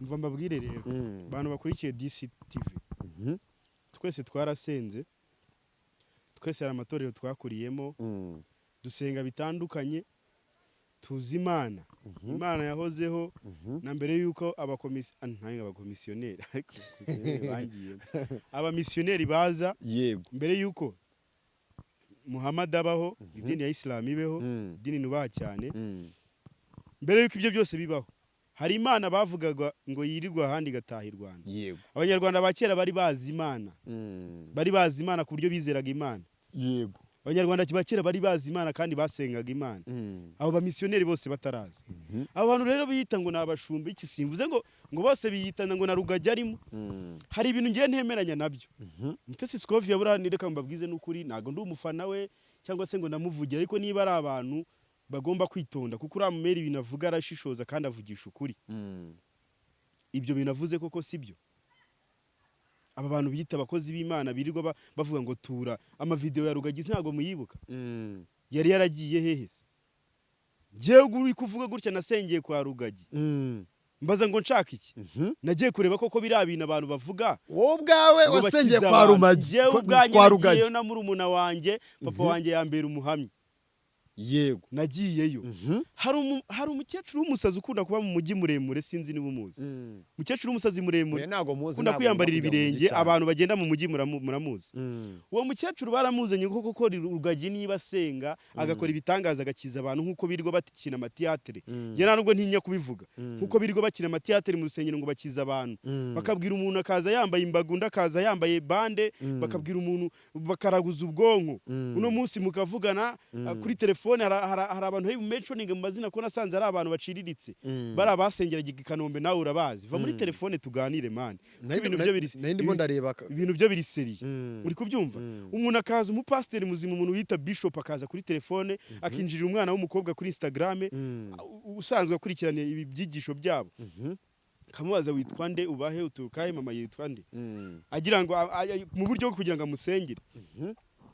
Mva mbabwire rero, abantu bakurikiye DCTV, twese twarasenze, twese hari amatorero twakuriyemo, dusenga bitandukanye, tuzi Imana. Imana yahozeho na mbere y'uko ntange abakomisiyoneri, ariko abakomisiyoneri bangiyemo, abamisiyoneri baza, mbere y'uko Muhammad abaho, idini ya Isilamu ibeho, idini nubaha cyane. Mbere y'uko ibyo byose bibaho, hari Imana bavugaga ngo yirirwa ahandi igataha i Rwanda. Abanyarwanda ba kera bari bazi Imana, bari bazi Imana ku buryo bizeraga Imana. Abanyarwanda ba kera bari bazi Imana kandi basengaga Imana, abo bamisiyoneri bose bataraza. Abo bantu rero biyita ngo ni abashumba, iki simvuze ngo bose biyitana ngo na Rugagi arimo. Hari ibintu ngiye ntemeranya nabyo. Mutesi Scovia buriya, reka mbabwize n'ukuri, ntabwo ndi umufana we cyangwa se ngo ndamuvugira, ariko niba ari abantu bagomba kwitonda, kuko uriya mumeri ibintu avuga arashishoza kandi avugisha ukuri. Ibyo bintu avuze koko si byo. Aba bantu biyita abakozi b'Imana birirwa bavuga ngo tura, amavideo ya Rugagi ntabwo muyibuka? Yari yaragiye hehe se? Njyewe uri kuvuga gutya, nasengeye kwa Rugagi. Mbaza ngo nshaka iki? Nagiye kureba koko biriya bintu abantu bavuga Wowe ubwawe ngo wasengeye bakiza kwa abantu. Rumagi? Njyewe ubwanjye Kwa nagiyeyo Rugagi? na murumuna wanjye, papa wanjye yambera umuhamya. Nagiyeyo. Hari umukecuru w'umusazi ukunda kuba mu mujyi muremure, sinzi niba umuzi, umukecuru w'umusazi muremure Oya, ntabwo muzi. ukunda Ntabwo kwiyambarira nkunda kujya mu mujyi ibirenge. cyane. Abantu bagenda mu mujyi muramuzi. Uwo mukecuru baramuzanye kuko koko Rugagi niba asenga agakora ibitangaza, agakiza abantu nk'uko birirwa bakina amatiyatere, njye nta nubwo ntinya kubivuga, nk'uko birirwa bakina amatiyatere mu rusengero ngo bakiza abantu, bakabwira umuntu akaza yambaye imbago, undi akaza yambaye bande, bakabwira umuntu bakaraguza ubwonko, uno munsi mukavugana kuri telefone. Hari abantu bari mentioning mu mazina ko nasanze ari abantu baciriritse, bari abasengeraga i Kanombe, nawe urabazi. Va muri telefone tuganire, man, kuko ibintu byo biri Nari ndimo ndareba ibintu byo biri sérieux. Uri kubyumva? Umuntu akaza, umupasiteri muzima, umuntu wita bishop, akaza kuri telefone akinjirira umwana w'umukobwa kuri Instagram, usanzwe akurikirana ibi byigisho byabo, akamubaza: "Witwa nde? Ubahe? Uturuka he? Mama yitwa nde?" Agira ngo mu buryo bwo kugira ngo amusengere.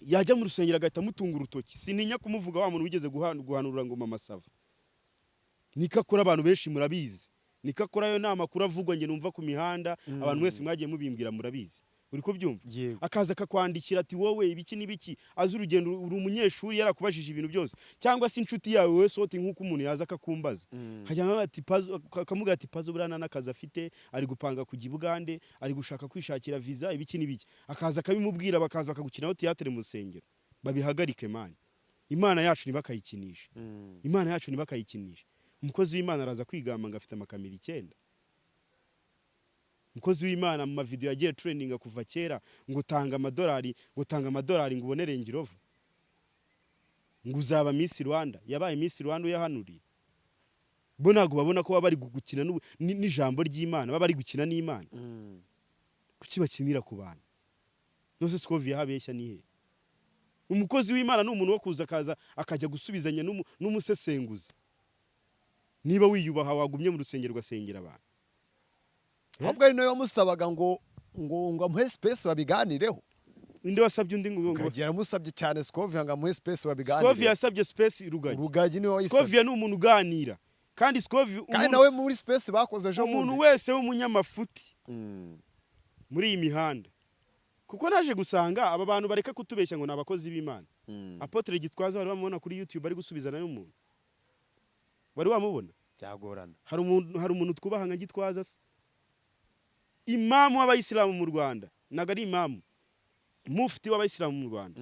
Yajya mu rusengero agahita amutunga urutoki. Sintinya kumuvuga, wa muntu wigeze guhanura ngo mama sava niko akora, abantu benshi murabizi niko akora. Ayo ni amakuru avugwa njye numva ku mihanda, abantu mwese mwagiye mubimbwira, murabizi. Uri kubyumva? Yego. Akaza akakwandikira ati: "Wowe ibiki n'ibiki", azi urugendo, uri umunyeshuri, yarakubajije ibintu byose, cyangwa se inshuti yawe wowe Soti, nk'uko umuntu yaza akakumbaza, hajya ati Pazo, akamuga ati: "Pazo buriya nta n'akazi afite, ari gupanga kujya i Bugande, ari gushaka kwishakira visa, ibiki n'ibiki", akaza akabimubwira, bakaza bakagukinaho théâtre mu rusengero. Babihagarike, man. Imana yacu ntibakayikinishe. Imana yacu ntibakayikinishe. Umukozi w'Imana araza kwigamba ngo afite amakamera 9. Umukozi w'Imana mu mavideo yagiye trendinga kuva kera ngo tanga amadolari, ngo tanga amadolari ngo ubone Range Rover, ngo uzaba Miss Rwanda. Yabaye Miss Rwanda uyahanuriye? Bo ntabwo babona ko baba bari gukina n'ijambo ry'Imana, baba bari gukina n'Imana. Kuki bakinira ku bantu? Nose Scovia habeshya ni he? Umukozi w'Imana ni umuntu wo kuza akaza akajya gusubizanya n'umusesenguzi. Niba wiyubaha, wagumye mu rusengero ugasengera abantu. Ahubwo ari nawe wamusabaga ngo amuhe space babiganireho. Inde wasabye undi ngo Rugagi yaramusabye cyane, Scovia, ngo amuhe space babiganireho. Scovia yasabye space Rugagi? Rugagi niwe wayisabye. Scovia ni umuntu uganira kandi Scovia Kandi nawe muri space bakoze ejo umuntu bundi. wese w'umunyamafuti muri iyi mihanda, kuko naje gusanga aba bantu bareka kutubeshya ngo ni abakozi b'Imana. Apôtre Gitwaza wari wamubona kuri YouTube ari gusubizana n'umuntu? Wari wamubona? Byagorana. Hari umuntu twubaha nka Gitwaza se? Imamu w'abayisilamu mu Rwanda, ntabwo ari imamu, mufti w'abayisilamu mu Rwanda,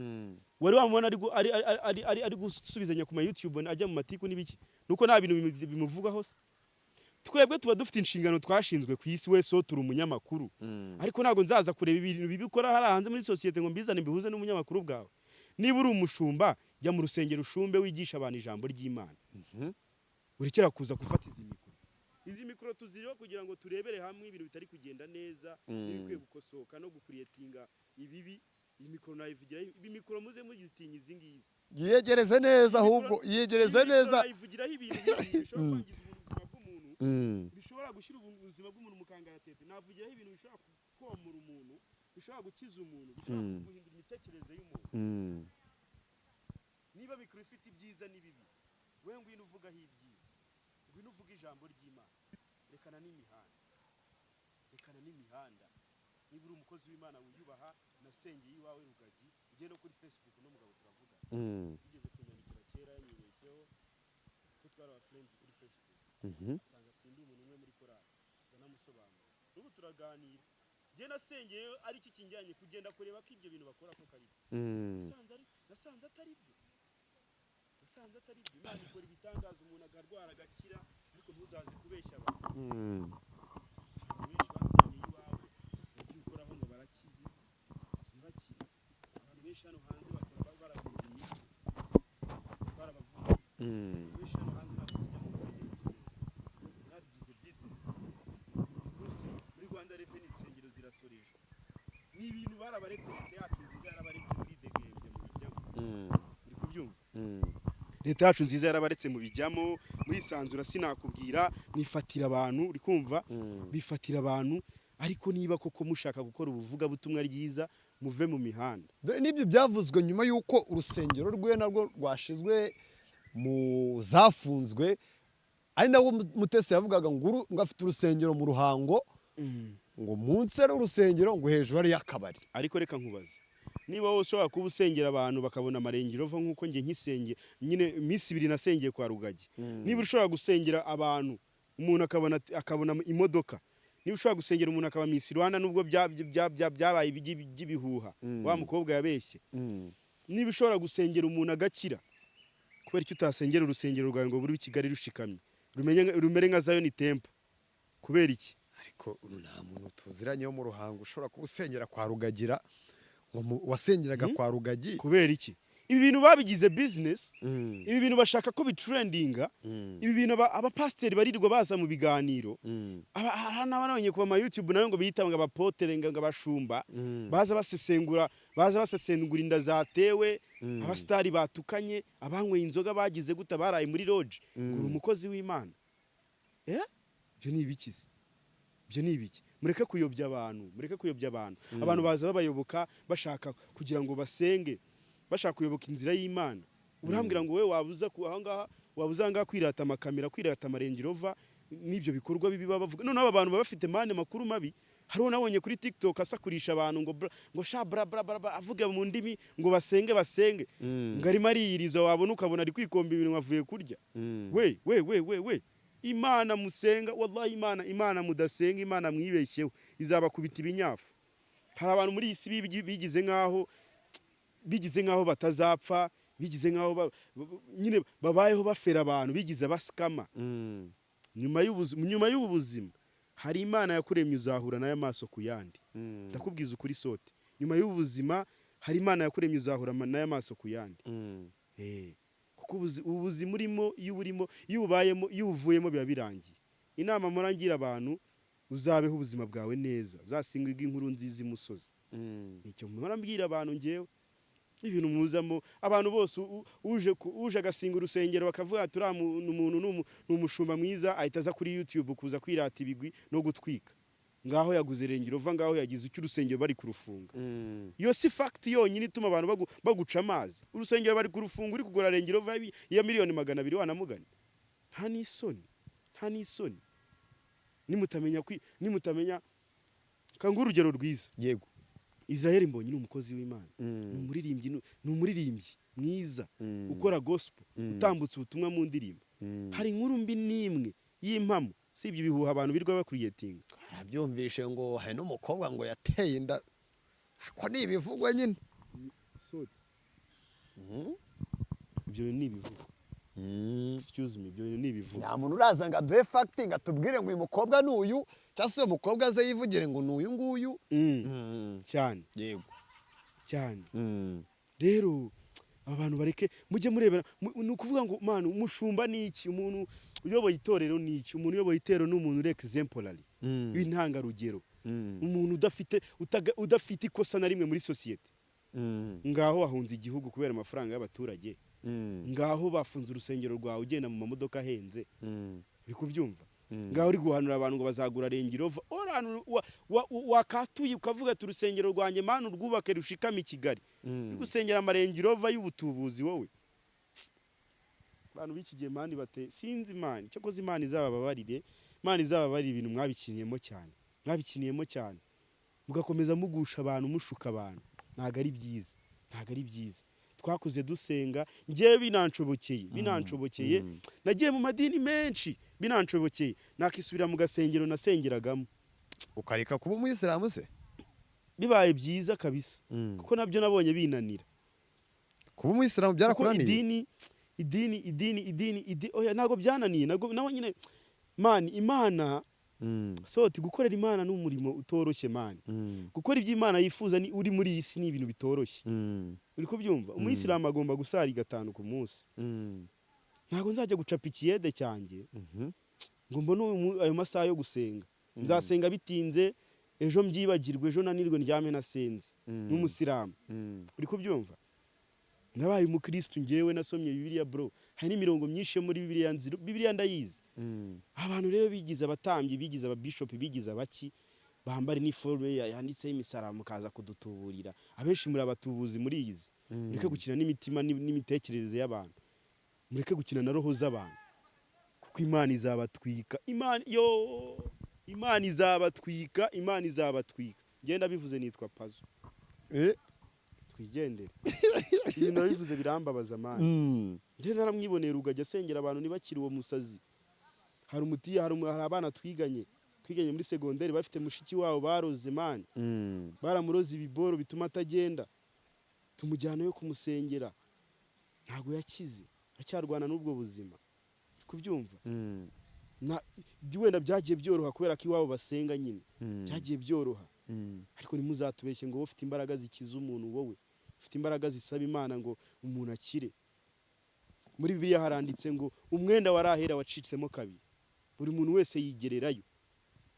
wari wamubona ari gusubizanya ku ma YouTube, ajya mu matiku n'ibiki? Nuko nta bintu bimuvugaho se? Twebwe tuba dufite inshingano twashinzwe ku isi. Wese wo turi umunyamakuru, ariko ntabwo nzaza kureba ibintu bibi ukora hariya hanze muri sosiyete ngo mbizane mbihuze n'umunyamakuru bwawe. Niba uri umushumba, jya mu rusengero ushumbe, wigisha abantu ijambo ry'Imana, urekera kuza gufata izi mikoro. Izi mikoro tuziriho kugira ngo turebere hamwe ibintu bitari kugenda neza n'ibikwiye gukosoka no gucreatinga ibibi. Iyi mikoro nayivugira, iyi mikoro muze mugitinya izi ngizi. Yiyegereze neza ahubwo, yiyegereze Iyi mikoro neza. nayivugiraho ibintu bibi bishobora kwangiza ubuzima bw'umuntu, bishobora gushyira ubuzima bw'umuntu mu kangaratete. Navugiraho ibintu bishobora komora umuntu, bishobora gukiza umuntu, bishobora guhindura imitekerereze y'umuntu. Niba mikoro ifite ibyiza n'ibibi, we ngwino uvugaho ibyiza, ngwino uvuge ijambo ry'Imana. Rekana n'imihanda, rekana n'imihanda. Niba uri umukozi w'Imana wiyubaha, nasengeye iwawe Rugagi, ujye no kuri Facebook n'umugabo turavugana. Yigeze kunyandikira kera yanyibeshyeho ko twari aba friends kuri Facebook, asanga sindi umuntu umwe muri korali, ndanamusobanura, n'ubu turaganira. Njye nasengeye ari iki kinjyanye kugenda kureba ko ibyo bintu bakora ko kari byo. Nasanze atari byo, nasanze atari byo. Imana ikora ibitangaza, umuntu akarwara agakira, ariko ntuzaze kubeshya abantu. Abantu benshi basengeye iwawe, ibyo ukoraho ngo barakize, ntibakire. Abantu benshi hano hanze bakora baraguze imiti, barabavuye. Abantu benshi hano hanze ntabwo tujya mu rusengero gusenga, mwabigize business. Uyu munsi muri Rwanda Revenue insengero zirasoreshwa. Ni ibintu barabaretse, leta yacu nziza yarabaretse muri degembya mu bijyamo. Uri kubyumva? Leta yacu nziza yarabaretse mu bijyamo, murisanzura, sinakubwira, mwifatira abantu, uri kumva? Bifatira abantu. Ariko niba koko mushaka gukora ubuvugabutumwa ryiza, muve mu mihanda. Dore n'ibyo byavuzwe nyuma y'uko urusengero rwe narwo rwashizwe mu zafunzwe, ari nabwo Mutesi yavugaga ngo ngo afite urusengero mu Ruhango, ngo munsi ari urusengero, ngo hejuru hariyo akabari. Ariko reka nkubaze, niba wowe ushobora kuba usengera abantu bakabona amarengero ova nk'uko njye nkisenge nyine iminsi 2 nasengeye kwa Rugagi, niba ushobora gusengera abantu umuntu akabona imodoka, niba ushobora gusengera umuntu akaba Miss Rwanda, nubwo byabaye by'ibihuha wa mukobwa yabeshye, niba ushobora gusengera umuntu agakira, kubera icyo utasengera urusengero rwawe ngo buri i Kigali rushikamye, rumere nka Zion Temple? Kubera iki? Ariko nta muntu tuziranye wo mu Ruhango ushobora kuba usengera kwa Rugagira ngo wasengeraga kwa Rugagi. Kubera iki ibi bintu babigize business? Ibi bintu bashaka ko bitrendinga. Ibi bintu abapasiteri barirwa baza mu biganiro. Hari n'abanonye ku ma YouTube nayo ngo biyita ngo abapotere, ngo abashumba, baza basesengura inda zatewe, abasitari batukanye, abanyweye inzoga, bagize gute, baraye muri lodge, ngo uri umukozi w'Imana. Ibyo ni ibiki se? Ibyo ni ibiki? Mureke kuyobya abantu, mureke kuyobya abantu. Abantu baza babayoboka bashaka kugira ngo basenge, bashaka kuyoboka inzira y'Imana. Urambwira ngo wowe wabuza ku aho ngaha, wabuza aha ngaha kwirata amakamera, kwirata amaRange Rover n'ibyo bikorwa bibi baba bavuga. Noneho aba bantu baba bafite mane makuru mabi. Hariho nabonye kuri TikTok asakurisha abantu ngo ngo sha bra bra bra bra, avuga mu ndimi ngo basenge basenge, ngo arimo ariyiriza, wabona ukabona ari kwikomba ibintu avuye kurya. We we we we we, Imana musenga, wallahi, Imana mudasenga, Imana mwibeshyeho izabakubita ibinyafu. Hari abantu muri iyi si bigize nkaho batazapfa, bigize nkaho nyine babayeho bafera abantu, bigize abasikama. Nyuma y'ubu buzima hari Imana yakuremye, uzahura nayo amaso ku yandi. Ndakubwiza ukuri sote, nyuma y'ubu buzima hari Imana yakuremye, uzahura nayo amaso ku yandi. Kuko ubu buzima urimo, iyo uburimo, iyo ububayemo, iyo ubuvuyemo biba birangiye. Inama mpora ngira abantu, uzabeho ubuzima bwawe neza, uzasinga inkuru nziza imusozi. Nicyo mpora mbwira abantu ngewe. Ibintu muzamo abantu bose, uje agasinga urusengero bakavuga ati uriya muntu ni umushumba mwiza, ahita aza kuri YouTube kuza kwirata ibigwi no gutwika, ngaho yaguze Range Rover, ngaho yagize icyo, urusengero bari kurufunga. Iyo si fact yonyine ituma abantu baguca amazi. Urusengero bari kurufunga, uri kugura Range Rover ya miliyoni 200, wanamugani. Nta n'isoni, nta n'isoni. Nimutamenya kanga urugero rwiza. Yego. Israel Mbonyi ni umukozi w'Imana, ni umuririmbyi, ni umuririmbyi mwiza ukora gospel, utambutse ubutumwa mu ndirimbo. Hari inkuru mbi n'imwe y'impamo sibye ibihuha abantu birirwa bakuriyetinga? Arabyumvishe ngo hari n'umukobwa ngo yateye inda, ako ni ibivugwa nyine. Ibyo bintu ni ibivugwa, excuse me, ibyo bintu ni ibivugwa. Nta muntu uraza ngo aduhe fact, ngo atubwire ngo uyu mukobwa ni uyu, cyangwa se uyu mukobwa aze yivugire ngo ni uyu nguyu. Cyane. Yego. Cyane. Rero aba bantu bareke, mujye murebera. Ni ukuvuga ngo manu umushumba ni iki? Umuntu uyoboye itorero ni iki? Umuntu uyoboye itorero ni umuntu uri exemplary, w'intangarugero, umuntu udafite ikosa na rimwe muri sosiyete. Ngaho wahunze igihugu kubera amafaranga y'abaturage, ngaho bafunze urusengero rwawe ugenda mu mamodoka ahenze, uri kubyumva? Ngaho uri guhanura abantu ngo bazagura Range Rover, wakatuye ukavuga ati urusengero rwanjye Mana urwubake rushikame i Kigali. Uri gusengera ama Range Rover y'ubutubuzi wowe. Abantu b'iki gihe, man, bate sinzi Imana. Cyakoze Imana izabababarire, Imana izababarire ibintu mwabikiniyemo cyane, mwabikiniyemo cyane, mugakomeza mugusha abantu, mushuka abantu. Ntabwo ari byiza, ntabwo ari byiza. Twakuze dusenga. Njyewe binanshobokeye, nagiye mu madini menshi, binanshobokeye nakisubira mu gasengero nasengeragamo. Ukareka kuba umuyisilamu se? Bibaye byiza kabisa, kuko nabyo nabonye binanira. Kuba umuyisilamu Kuko byarakunaniye? idini, oya, ntabwo byananiye, ntabwo nawe nyine, man. Imana, soti gukorera Imana ni umurimo utoroshye, man. Gukora ibyo Imana yifuza ni uri muri iyi si ni ibintu bitoroshye. Uri kubyumva? Umuyisilamu agomba gusara 5 ku munsi. Ntabwo nzajya gucapa ikiyede cyanjye ngo mbone ayo masaha yo gusenga. Nzasenga bitinze, ejo mbyibagirwe, ejo nanirwe ndyame nasenze n'umusilamu. Uri kubyumva? Nabaye umukristu ngewe, nasomye Bibiliya, bro. Hari n'imirongo myinshi yo muri Bibiliya nzi, Bibiliya ndayizi. Abantu rero bigize abatambyi, bigize ababishopi, bigize abaki, bambara iniforume yanditseho imisaraba, mukaza kudutuburira. Abenshi muri abatubuzi muri izi. Mureke gukina n'imitima n'imitekerereze y'abantu, mureke gukina na roho z'abantu, kuko Imana izabatwika. Imana yo, Imana izabatwika, Imana izabatwika. Ngenda bivuze, nitwa Pazo. Twigendere. Ibintu nabivuze birambabaza, man. Njye naramwiboneye Rugagi asengera abantu ntibakire, uwo musazi. Hari umuti, hari abana twiganye muri segonderi bafite mushiki wabo baroze, man. Baramuroze ibiboro bituma atagenda, tumujyana yo kumusengera, ntabwo yakize, aracyarwana n'ubwo buzima. Uri kubyumva? Wenda byagiye byoroha kubera ko iwabo basenga nyine, byagiye byoroha. Ariko ntimuzatubeshye ngo wowe ufite imbaraga zikiza umuntu, wowe ufite imbaraga zisaba Imana ngo umuntu akire. Muri Bibiliya haranditse ngo umwenda warahera wacitsemo kabiri, buri muntu wese yigererayo.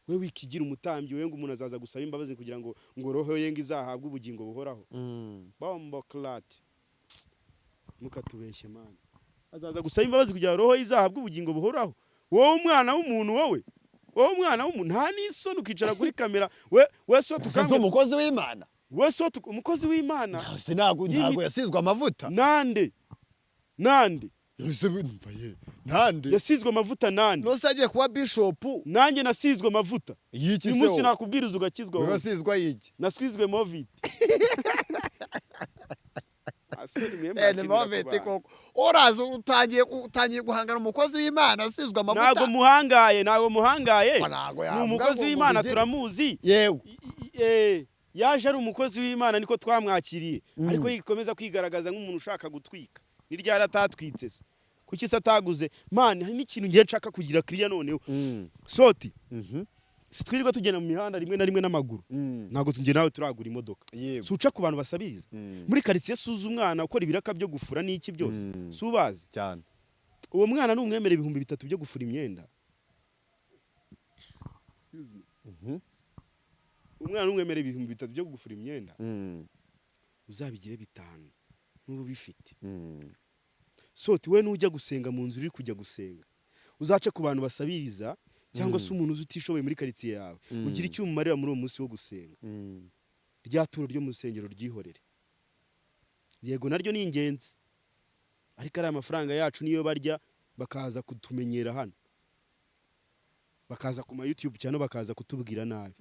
We wikigira umutambyi we ngo umuntu azaza gusaba imbabazi kugira ngo roho ye ngo izahabwe ubugingo buhoraho. Bomboclaat, mukatubeshye, man. Azaza gusaba imbabazi kugira ngo roho ye izahabwe ubugingo buhoraho? Wowe umwana w'umuntu, wowe umwana w'umuntu, nta n'isoni ukicara kuri kamera we so Gusa si tukange umukozi w'Imana. We so umukozi w'Imana. Se ntabwo yasizwe amavuta? Nande? Nande? Ese umva ye, nande? Yasizwe amavuta nande? Nose agiye kuba bishopu. Nanjye nasizwe amavuta. Y'iki Uyu se? munsi Wowe nakubwiriza ugakizwa. wowe Wowe wasizwe y'iki? Nasizwe movit. Asoni mwe Eh, ni mwakinira ku moviti bantu. koko. Uraza utangiye guhangana umukozi w'Imana asizwe amavuta. Ntabwo muhangaye, ntabwo muhangaye. Wa, ntabwo Ni yavuga umukozi ngo w'Imana, bigere. turamuzi. Yewe. Yaje ari umukozi w'Imana, niko twamwakiriye, ariko yikomeza kwigaragaza nk'umuntu ushaka gutwika. Ni ryari atatwitse se? Kuki se ataguze? Man, hari n'ikintu ngiye nshaka kugira kiriya noneho. Soti si twirirwa tugenda mu mihanda rimwe na rimwe n'amaguru? Ntabwo tujye nawe turagura imodoka. Yego. Si uca ku bantu basabiriza muri karitsiye? Suza umwana ukora ibiraka byo gufura n'iki byose? Si ubazi? Cyane. Uwo mwana numwemera 3000 byo gufura imyenda, umwana numwemera 3000 byo gufura imyenda, uzabigire 5 nuba ubifite. Soti we nujya gusenga mu nzu, uri kujya gusenga, uzace ku bantu basabiriza cyangwa se umuntu uzi utishoboye muri karitsiye yawe, ugira icyo umumarira muri uwo munsi wo gusenga. Rya turo ryo mu rusengero ryihorere. Yego, naryo ni ingenzi, ariko ariya mafaranga yacu niyo barya, bakaza kutumenyera hano, bakaza ku ma YouTube cyane, bakaza kutubwira nabi,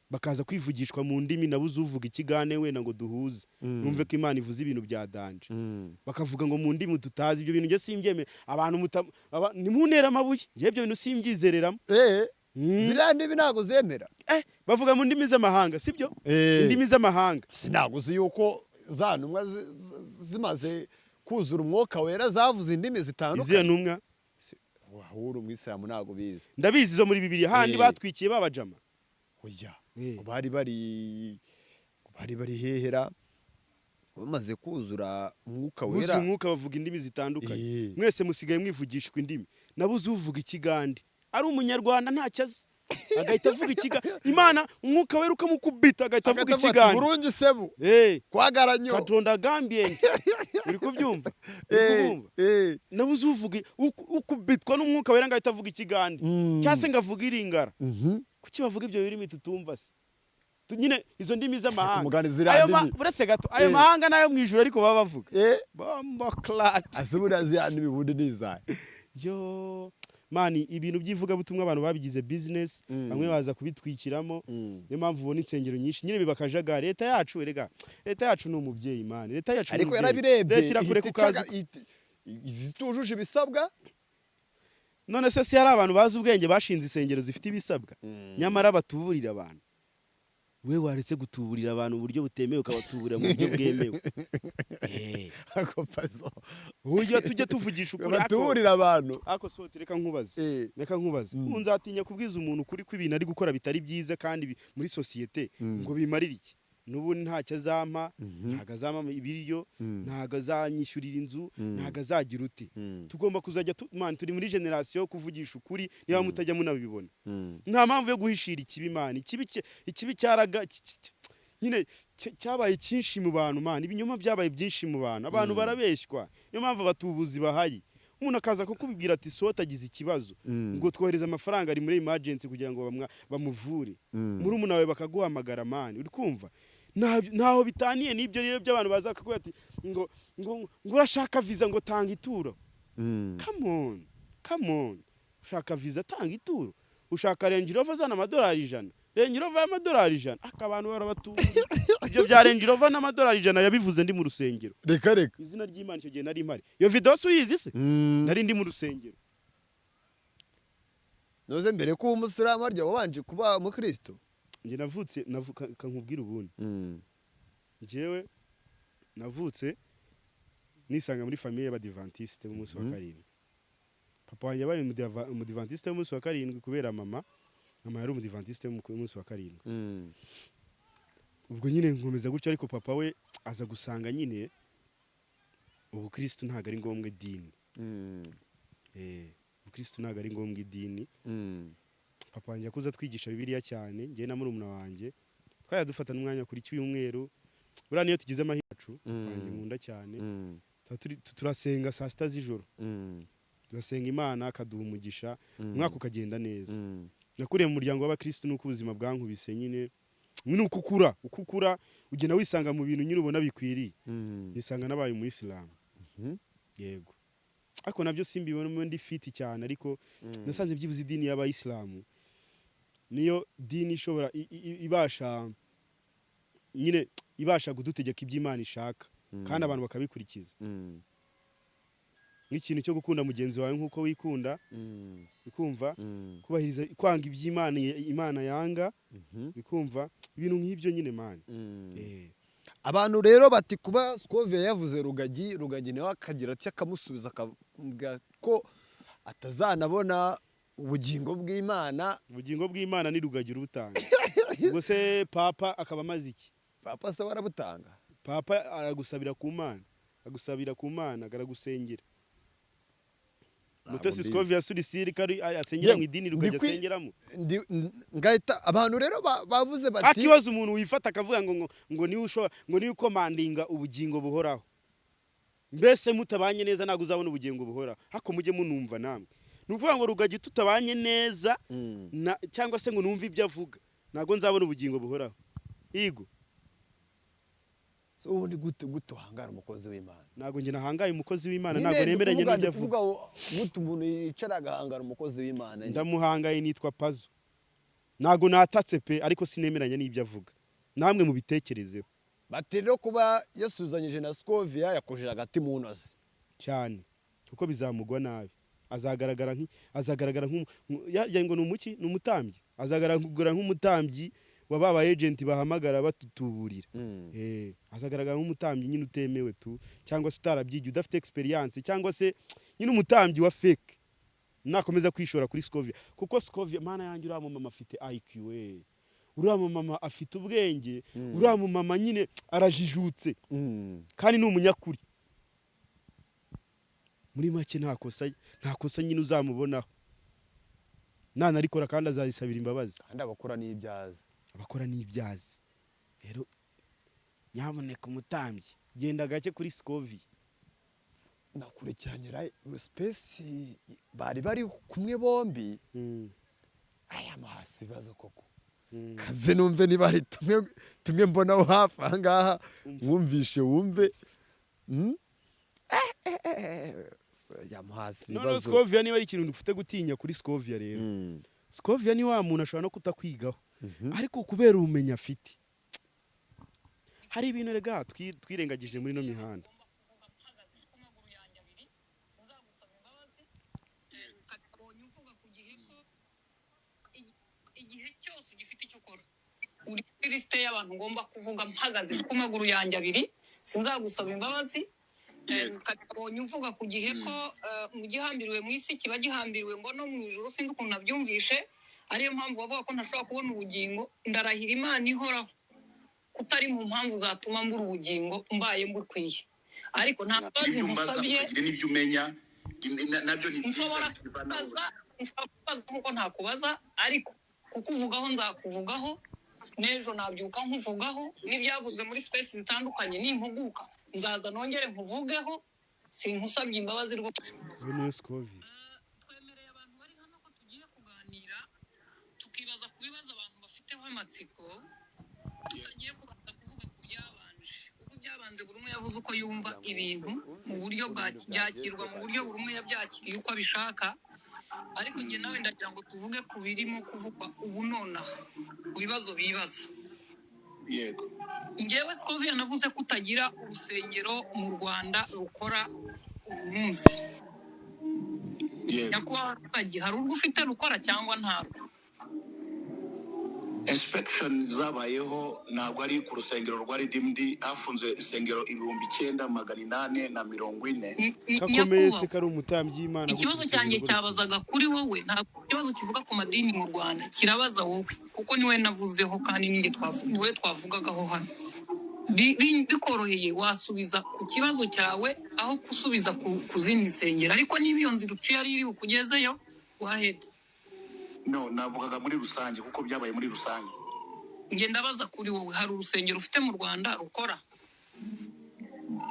bakaza kwivugishwa mu ndimi. Nabuze uvuga ikigane wenda ngo duhuze, numve ko Imana ivuze ibintu bya danger. Bakavuga ngo mu ndimi tutazi. Ibyo bintu njye simbyemeye. Abantu nimuntere amabuye, njye ibyo bintu simbyizereramo. Ziriya ndimi ntabwo zemera. Bavuga mu ndimi z'amahanga, sibyo? Indimi z'amahanga. Ntabwo uzi yuko za ntumwa zimaze kuzura Umwuka Wera zavuze indimi Izihe zitandukanye? ntumwa? Wahura umwisilamu, ntabwo ubizi. Ndabizi, zo muri Bibiliya handi batwikiye babajama. Oya. Ngo bari hehera bamaze kuzura Umwuka Buzuye Wera. Umwuka, bavuga indimi zitandukanye. Eh. Mwese musigaye mwivugishwa indimi. Nabuze uvuga ikigande ari umunyarwanda, ntacyo azi. Agahita avuga ikiga Imana, Umwuka Wera ukamukubita, agahita avuga Agahita avuga ati, ikigande. "Burungi sebu." Eh. Kwagaranyo. Katonda agambye nti uri kubyumva, uri kubumva? Nabuze uvuga ukubitwa n'Umwuka Wera ngo ahita avuga ikigande cyangwa se ngo avuge iringara. Kuki bavuga ibyo birimi tutumva se? Nyine izo ndimi z'amahanga. Kumugani ziriya Ayo ndimi. Uretse gato, ayo mahanga nayo mu ijuru, ariko baba bavuga bombo clat. Ase buriya ziriya ndimi ubundi ni izahe? Yo man, ibintu by'ivugabutumwa abantu babigize business, bamwe baza kubitwikiramo. Niyo mpamvu ubona insengero nyinshi nyine biba akajagari. Leta yacu, erega leta yacu ni umubyeyi, man, leta yacu ni Ariko umubyeyi. yarabirebye. Leta irakureka Ihita ukaza. Izitujuje ibisabwa. None se si hari abantu bazi ubwenge bashinze insengero zifite ibisabwa, nyamara batuburira abantu? We waretse gutuburira abantu mu buryo butemewe, ukabatuburira mu buryo bwemewe? Ako pazo. Uburyo tujye tuvugisha ukuri. Batuburira abantu. Ako sote, reka nkubaze. Reka nkubaze. Mm. Ubu nzatinya kubwiza umuntu ukuri ko ibintu ari gukora bitari byiza kandi muri sosiyete, ngo bimarire iki? N'ubundi ntacyo azampa, ntabwo azampa ibiryo, ntabwo azanyishyurira inzu, ntabwo azagira uti. Tugomba kuzajya man, turi muri generasiyo yo kuvugisha ukuri. Niba mutajya munabibona, nta mpamvu yo guhishira ikibi, man. Ikibi cyaraga nyine cyabaye cyinshi mu bantu, man. Ibinyoma byabaye byinshi mu bantu, abantu barabeshywa. Niyo mpamvu abatubuzi bahari. Umuntu akaza kukubwira ati sota agize ikibazo, ngo twohereze amafaranga, ari muri emergency kugira ngo bamuvure. Murumuna wawe bakaguhamagara, man, uri kumva? Ntaho bitaniye n'ibyo rero by'abantu baza bakakubwira ati ngo urashaka visa, ngo tanga ituro. Come on, come on! Ushaka visa, tanga ituro. Ushaka Range Rover, azana amadolari 100. Range Rover y'amadolari 100, aka abantu barabatuye. Ibyo bya Range Rover n'amadolari 100 yabivuze ndi mu rusengero. Reka reka. Izina ry'Imana, icyo gihe nari mpari. Iyo video si uyizi se? Nari ndi mu rusengero. Noze mbere ko uba umusilamu, harya wabanje kuba umukristo? Njye navutse navuka, nkubwira ubundi, njyewe navutse nisanga muri famille y'abadivantisite b'umunsi wa karindwi. Papa wanjye yabaye umudivantiste w'umunsi wa karindwi kubera mama. Mama yari umudivantiste w'umunsi wa karindwi. Ubwo nyine nkomeza gutyo, ariko papa we aza gusanga nyine ubukristo ntabwo ari ngombwa idini. Ubukristo ntabwo ari ngombwa idini. Papa wanjye yakuze atwigisha Bibiliya cyane, njyewe na murumuna wanjye. Twajya dufata n'umwanya kuri cyumweru. Buriya niyo tugize amahirwe yacu, wanjye nkunda cyane, tuba turasenga saa 6 z'ijoro, turasenga Imana akaduha umugisha, umwaka ukagenda neza. Nakuriye mu muryango w'abakristo, nuko ubuzima bwankubise nyine. Ni uko ukura, uko ukura ugenda wisanga mu bintu nyine ubona bikwiriye. Nisanga nabaye umuyisilamu. Yego, ariko nabyo simbibonamo ndi fiti cyane, ariko nasanze byibuze idini y'abayisilamu niyo dini ishobora ibasha nyine, ibasha kudutegeka ibyo Imana ishaka, kandi abantu bakabikurikiza, nk'ikintu cyo gukunda mugenzi wawe nk'uko wikunda, bikumva kubahiriza, kwanga iby'Imana Imana yanga, bikumva ibintu nk'ibyo nyine, man. Abantu rero bati kuba Scovia yavuze Rugagi, Rugagi nawe akagira ati akamusubiza, akamubwira ko atazanabona ubugingo bw'Imana. Ubugingo bw'Imana ni Rugagi urubutanga. Ubwo se papa akaba amaze iki? Papa se warabutanga? Papa aragusabira ku Mana, agusabira ku Mana, aragusengera. Mutesi Mbizi. Scovia Surisiri ko asengera mu idini Rugagi asengeramo. Ngahita abantu rero bavuze bati Akibaza umuntu wifata akavuga ngo niwe ushobora, ngo niwe ukomandinga ubugingo buhoraho. Mbese mutabanye neza ntabwo uzabona ubugingo buhoraho? Hako mujye munumva namwe. Ni ukuvuga ngo Rugagi tutabanye neza na, cyangwa se ngo numve ibyo avuga, ntabwo nzabona ubugingo buhoraho? Igo. So ubundi gute uhangara umukozi w'Imana? Ntabwo njye nahangaye umukozi w'Imana. Nyine Ntabwo ndi nemeranye kuvuga, n'ibyo ndi avuga. kuvuga gute umuntu yicara agahangara umukozi w'Imana nyine? Ndamuhangaye? Nitwa Pazo, ntabwo natatse pe, ariko sinemeranya n'ibyo avuga. Namwe mubitekerezeho. Bati rero kuba yasuzanyije na Scovia, yakojeje agati mu ntozi. Cyane, kuko bizamugwa nabi. Azagaragara yarya ngo ni umuki, ni umutambyi. Azagaragara nk'umutambyi wa ba agent bahamagara batutuburira. Azagaragara nk'umutambyi nyine utemewe tu, cyangwa se utarabyigiye, udafite experience, cyangwa se nyine umutambyi wa fake, nakomeza kwishora kuri Scovia. Kuko Scovia, mana yanjye, uriya mumama afite IQ, uriya mumama afite ubwenge, uriya mumama nyine arajijutse kandi ni umunyakuri. Muri make nta kosa, nta kosa nyine uzamubonaho. Nanarikora kandi azayisabira imbabazi. Kandi abakora n'ibyazi. Abakora n'ibyazi. Rero nyamuneka umutambyi, genda gake kuri Scovia. Nakurikiranye space bari bari kumwe bombi. Aya mahasi ibibazo koko. Kaze numve niba hari tumwe tumwe mbonaho hafi aha ngaha, wumvishe wumve. Yamuhasi Noneho ibibazo. Scovia, niba ari ikintu ufite gutinya kuri Scovia rero, Scovia ni wa muntu ashobora no kutakwigaho, ariko kubera ubumenyi afite, hari ibintu rega twirengagije muri ino mihanda. Kuvuga mpagaze ku maguru yanjye abiri, sinzagusaba imbabazi. Ukabonye uvuga ku gihe ko igihe cyose ugifite icyo ukora uri kuri lisite y'abantu ngomba kuvuga mpagaze ku maguru yanjye abiri, sinzagusaba imbabazi. Ukabonye uvuga ku gihe ko mu gihambiriwe mu isi kiba gihambiriwe ngo no mu ijuru, sinzi ukuntu nabyumvishe, ariyo mpamvu bavuga ko ntashobora kubona ubugingo. Ndarahira Imana ihoraho kutari mu mpamvu zatuma mbura ubugingo mbaye mbukwiye, ariko nta mbabazi Ibyo umbaza nkusabye. ukagira n'ibyo umenya nabyo ni byiza. Nshobora bivanaho. kubaza, nshobora kubaza nkuko ntakubaza, ariko kukuvugaho nzakuvugaho n'ejo, nabyuka nkuvugaho n'ibyavuzwe muri space zitandukanye, nimpuguka nzaza nongere nkuvugeho. Sinkusabye imbabazi rwose. Uyu niwe Scovia. Twemereye abantu bari hano ko tugiye kuganira, tukibaza ku bibazo abantu bafiteho amatsiko, tutagiye kubanza kuvuga ku byabanje, kuko ibyabanje buri umwe yavuze uko yumva ibintu mu buryo bwa byakirwa, mu buryo buri umwe yabyakiriye uko abishaka. Ariko njye nawe ndagira ngo tuvuge ku birimo kuvugwa ubu nonaha, ku bibazo bibaza. Yego. Njyewe Scovia navuze ko utagira urusengero mu Rwanda rukora uyu munsi. Yego. Nyakubahwa Rugagi, hari urwo ufite rukora cyangwa ntarwo? Inspection zabayeho, ntabwo ari ku rusengero rwa Redeemed. Hafunze insengero 9840. Kakomeye se Nyakubahwa, kari umutambyi w'Imana gute ikibazo urusengero cyanjye rw'urusengero? cyabazaga kuri wowe, ntabwo ikibazo kivuga ku madini mu Rwanda, kirabaza wowe kuko niwe navuzeho kandi ninjye niwe twavugagaho hano. Bikoroheye wasubiza ku kibazo cyawe aho gusubiza ku zindi nsengero, ariko niba iyo nzira uciye ari iri bukugezeyo, waheda. No, navugaga muri rusange kuko byabaye muri rusange. Njye ndabaza kuri wowe, hari urusengero ufite mu Rwanda rukora?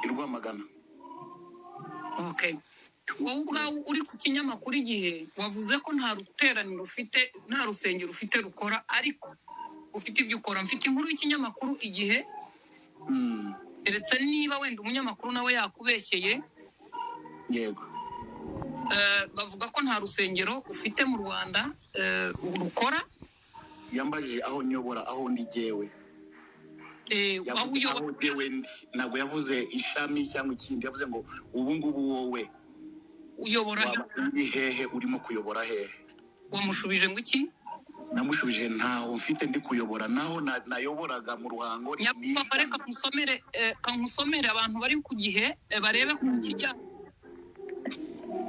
I Rwamagana. Okay, wowe ubwawe uri ku kinyamakuru Igihe wavuze ko nta ruteraniro ufite, nta rusengero ufite rukora, ariko ufite ibyo ukora. Mfite inkuru y'ikinyamakuru Igihe, keretse niba wenda umunyamakuru nawe yakubeshyeye. Yego. Bavuga ko nta rusengero ufite mu Rwanda rukora. Yambajije aho nyobora, aho ndi jyewe. Aho Yavuze uyobora. aho jyewe ndi, ntabwo yavuze ishami cyangwa ikindi. Yavuze ngo ubu ngubu wowe Uyobora waba uri hehe, urimo kuyobora hehe? Wamushubije ngo iki? Namushubije ntaho mfite ndi kuyobora, naho nayoboraga mu Ruhango ni Nyakubahwa, reka ishami. nkusomere, kankusomere abantu bari ku gihe barebe ku kijya.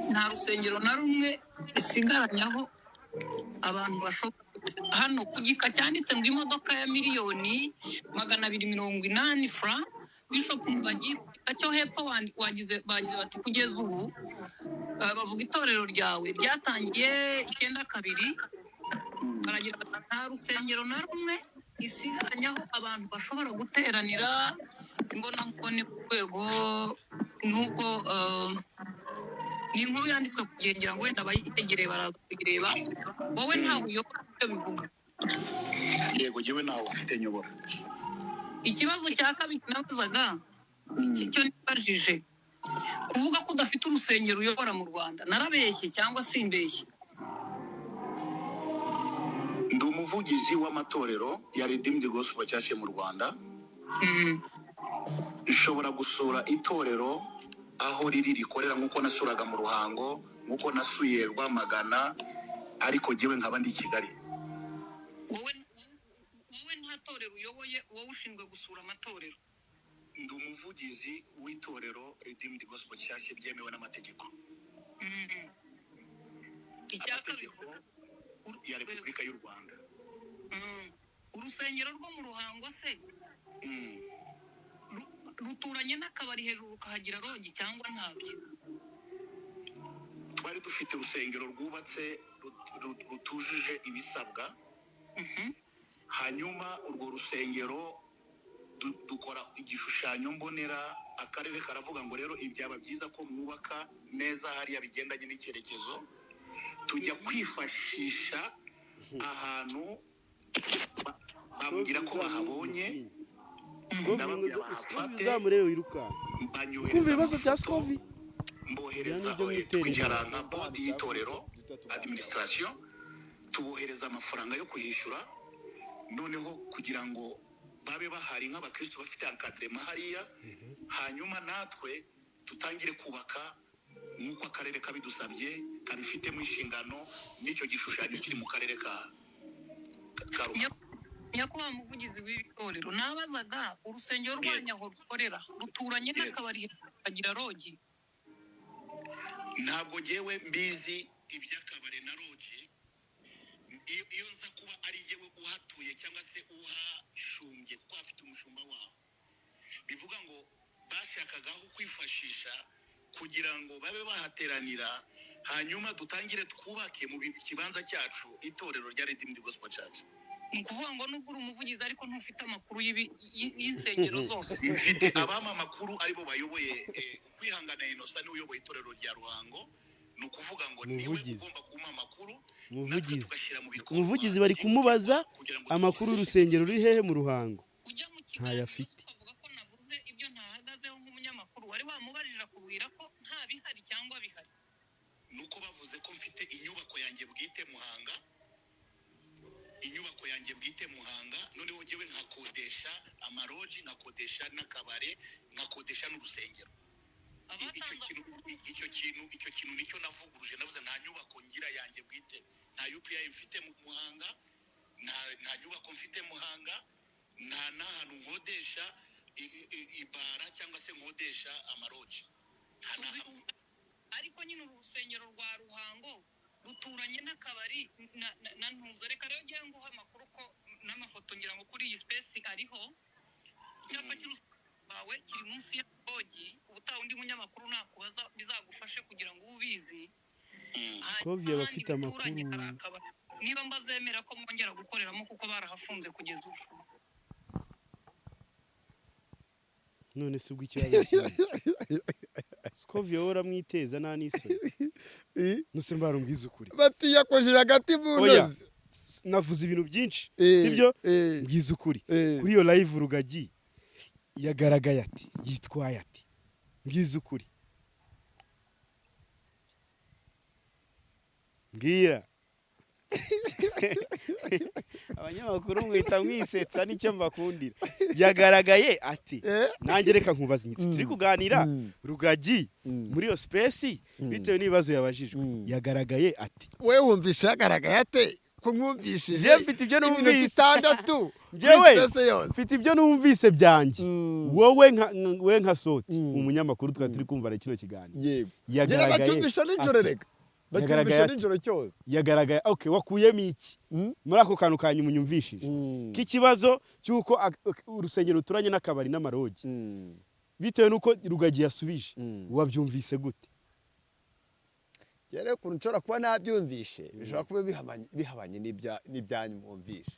Nta rusengero na rumwe isigaranyaho abantu bashobora hano ku gika cyanditse ngo imodoka ya 280,000,000 franc, Bishop Rugagi. Ku gika cyo hepfo wagize bagize bati kugeza ubu, bavuga itorero ryawe ryatangiye 92, baragira bati nta rusengero na rumwe isigaranyaho abantu bashobora guteranira imbonankubone ku rwego nubwo ni inkuru yanditswe ku gihe, ngira ngo wenda abayegereye baraza kuyireba. Wowe ntawe uyobora, icyo bivuga? Yego, jyewe ntaho mfite nyobora. Ikibazo cya kabiri nabazaga, iki cyo nibajije, kuvuga ko udafite urusengero uyobora mu Rwanda, narabeshye cyangwa simbeshye? Ndi umuvugizi w'amatorero ya Redeemed Gospel Church mu Rwanda. Nshobora gusura itorero aho riri rikorera, nk'uko nasuraga mu Ruhango, nk'uko nasuye Rwamagana, ariko jyewe nkaba ndi i Kigali. Wowe nta torero uyoboye, wowe ushinzwe gusura amatorero? Ndi umuvugizi w'itorero Redeemed Gospel Church byemewe n'amategeko. Icya kabiri, Amategeko ya Repubulika y'u Rwanda. Urusengero rwo mu Ruhango se ruturanye n'akabari hejuru, rukahagira lodge cyangwa ntabyo? Twari dufite urusengero rwubatse rutujuje ibisabwa. Hanyuma urwo rusengero dukora igishushanyo mbonera, akarere karavuga ngo rero ibyaba byiza ko mwubaka neza hariya bigendanye n'icyerekezo. Tujya kwifashisha ahantu, bambwira ko bahabonye, ndababwira bahafate. Uzamurebe wirukanka. Banyohereza Kumva ibibazo bya amafoto, Scovi. mbohereza. Ibyo ni ibyo mu Twicara iterero. nka board y'itorero, administration, tubohereza amafaranga yo kuhishyura, noneho kugira ngo babe bahari nk'abakristo bafite encadrement hariya, hanyuma natwe tutangire kubaka nk'uko akarere kabidusabye, kabifitemo inshingano, n'icyo gishushanyo kiri mu karere ka Ruhango. Nyakubahwa muvugizi w'iri torero, nabazaga urusengero rwanyu aho rukorera ruturanye n'akabari kagira lodge? Ntabwo ngewe mbizi iby'akabari na lodge. Iyo nza kuba ari jyewe uhatuye cyangwa se uhashumbye, kuko hafite umushumba waho, bivuga ngo bashakaga aho kwifashisha kugira ngo babe bahateranira, hanyuma dutangire twubake mu kibanza cyacu itorero rya Redeemed Gospel Church. Ni ukuvuga ngo nubwo uri umuvugizi ariko ntufite amakuru y'insengero zose? Mfite abampa amakuru aribo bayoboye. Kwihangana Innocent niwe uyoboye itorero rya Ruhango, ni ukuvuga ngo niwe Umuvugizi. ugomba kumpa amakuru, natwe Umuvugizi. tugashyira mu bikorwa Umuvugizi bari kumubaza kugira ngo amakuru y'urusengero ruri hehe mu Ruhango. Ujya mu Ntayo kiganiro afite. ukavuga ko navuze ibyo ntahagazeho nk'umunyamakuru, wari wamubajije akubwira ko nta bihari cyangwa bihari? Nuko bavuze ko mfite inyubako yanjye bwite Muhanga, inyubako yanjye bwite Muhanga, noneho njyewe nkakodesha amalodge, nkakodesha n'akabare, nkakodesha n'urusengero. Icyo Abatanze kintu amakuru. Icyo kintu nicyo navuguruje. Navuze nta nyubako ngira yanjye bwite, nta UPI mfite mu Muhanga, nta nyubako mfite Muhanga, nta n'ahantu nkodesha ibara cyangwa se nkodesha amalodge, nta n'ahantu. Ariko nyine uru rusengero rwa Ruhango ruturanye n'akabari na ntuza. Reka rero ngira nguha amakuru ko n'amafoto ngira ngo kuri iyi space ariho. Icyapa cy'urusengero rwawe kiri munsi ya lodge. Ubutaha undi munyamakuru nakubaza bizagufashe kugira ngo ube ubizi. Scovia aba afite Ahandi bituranye amakuru. hari akabari, niba mbazemera ko mwongera gukoreramo kuko barahafunze kugeza ubu. None se ubwo ikibazo kimwe, Scovia wowe uramwiteza nta n'isoni? Nuse mbara umbwize ukuri. Bati yakojeje agati mu Oya. ntozi. Navuze ibintu byinshi, sibyo? Eh. Mbwize ukuri. Eh. Kuri iyo live Rugagi yagaragaye ati yitwaye ati, mbwize ukuri, mbwira. Abanyamakuru mwita mwisetsa, nicyo mbakundira. Yagaragaye ati Eh. nanjye reka nkubaza inyitsi turi kuganira. Rugagi muri iyo space, bitewe n'ibibazo yabajijwe, yagaragaye ati We wumvishe yagaragaye ate ko mwumvishije Njye mfite ibyo iminota numvise. 6 Njyewe kuri space yose? mfite ibyo numvise byanjye. Wowe nka Soti, umunyamakuru twari turi kumvana kino kiganiro, Yego. yagaragaye Bacyumvisha nijoro. ati- Reka Yagaragaye bacyumvisha ati- nijoro cyose. Yagaragaye, okay, wakuyemo iki muri ako kantu ka nyuma unyumvishije k'ikibazo cy'uko urusengero ruturanye n'akabari n'amalodge, bitewe n'uko Rugagi yasubije, wabyumvise gute? Rero ukuntu nshobora kuba nabyumvishe bishobora kuba bihabanye n'ibyanyu mwumvishe.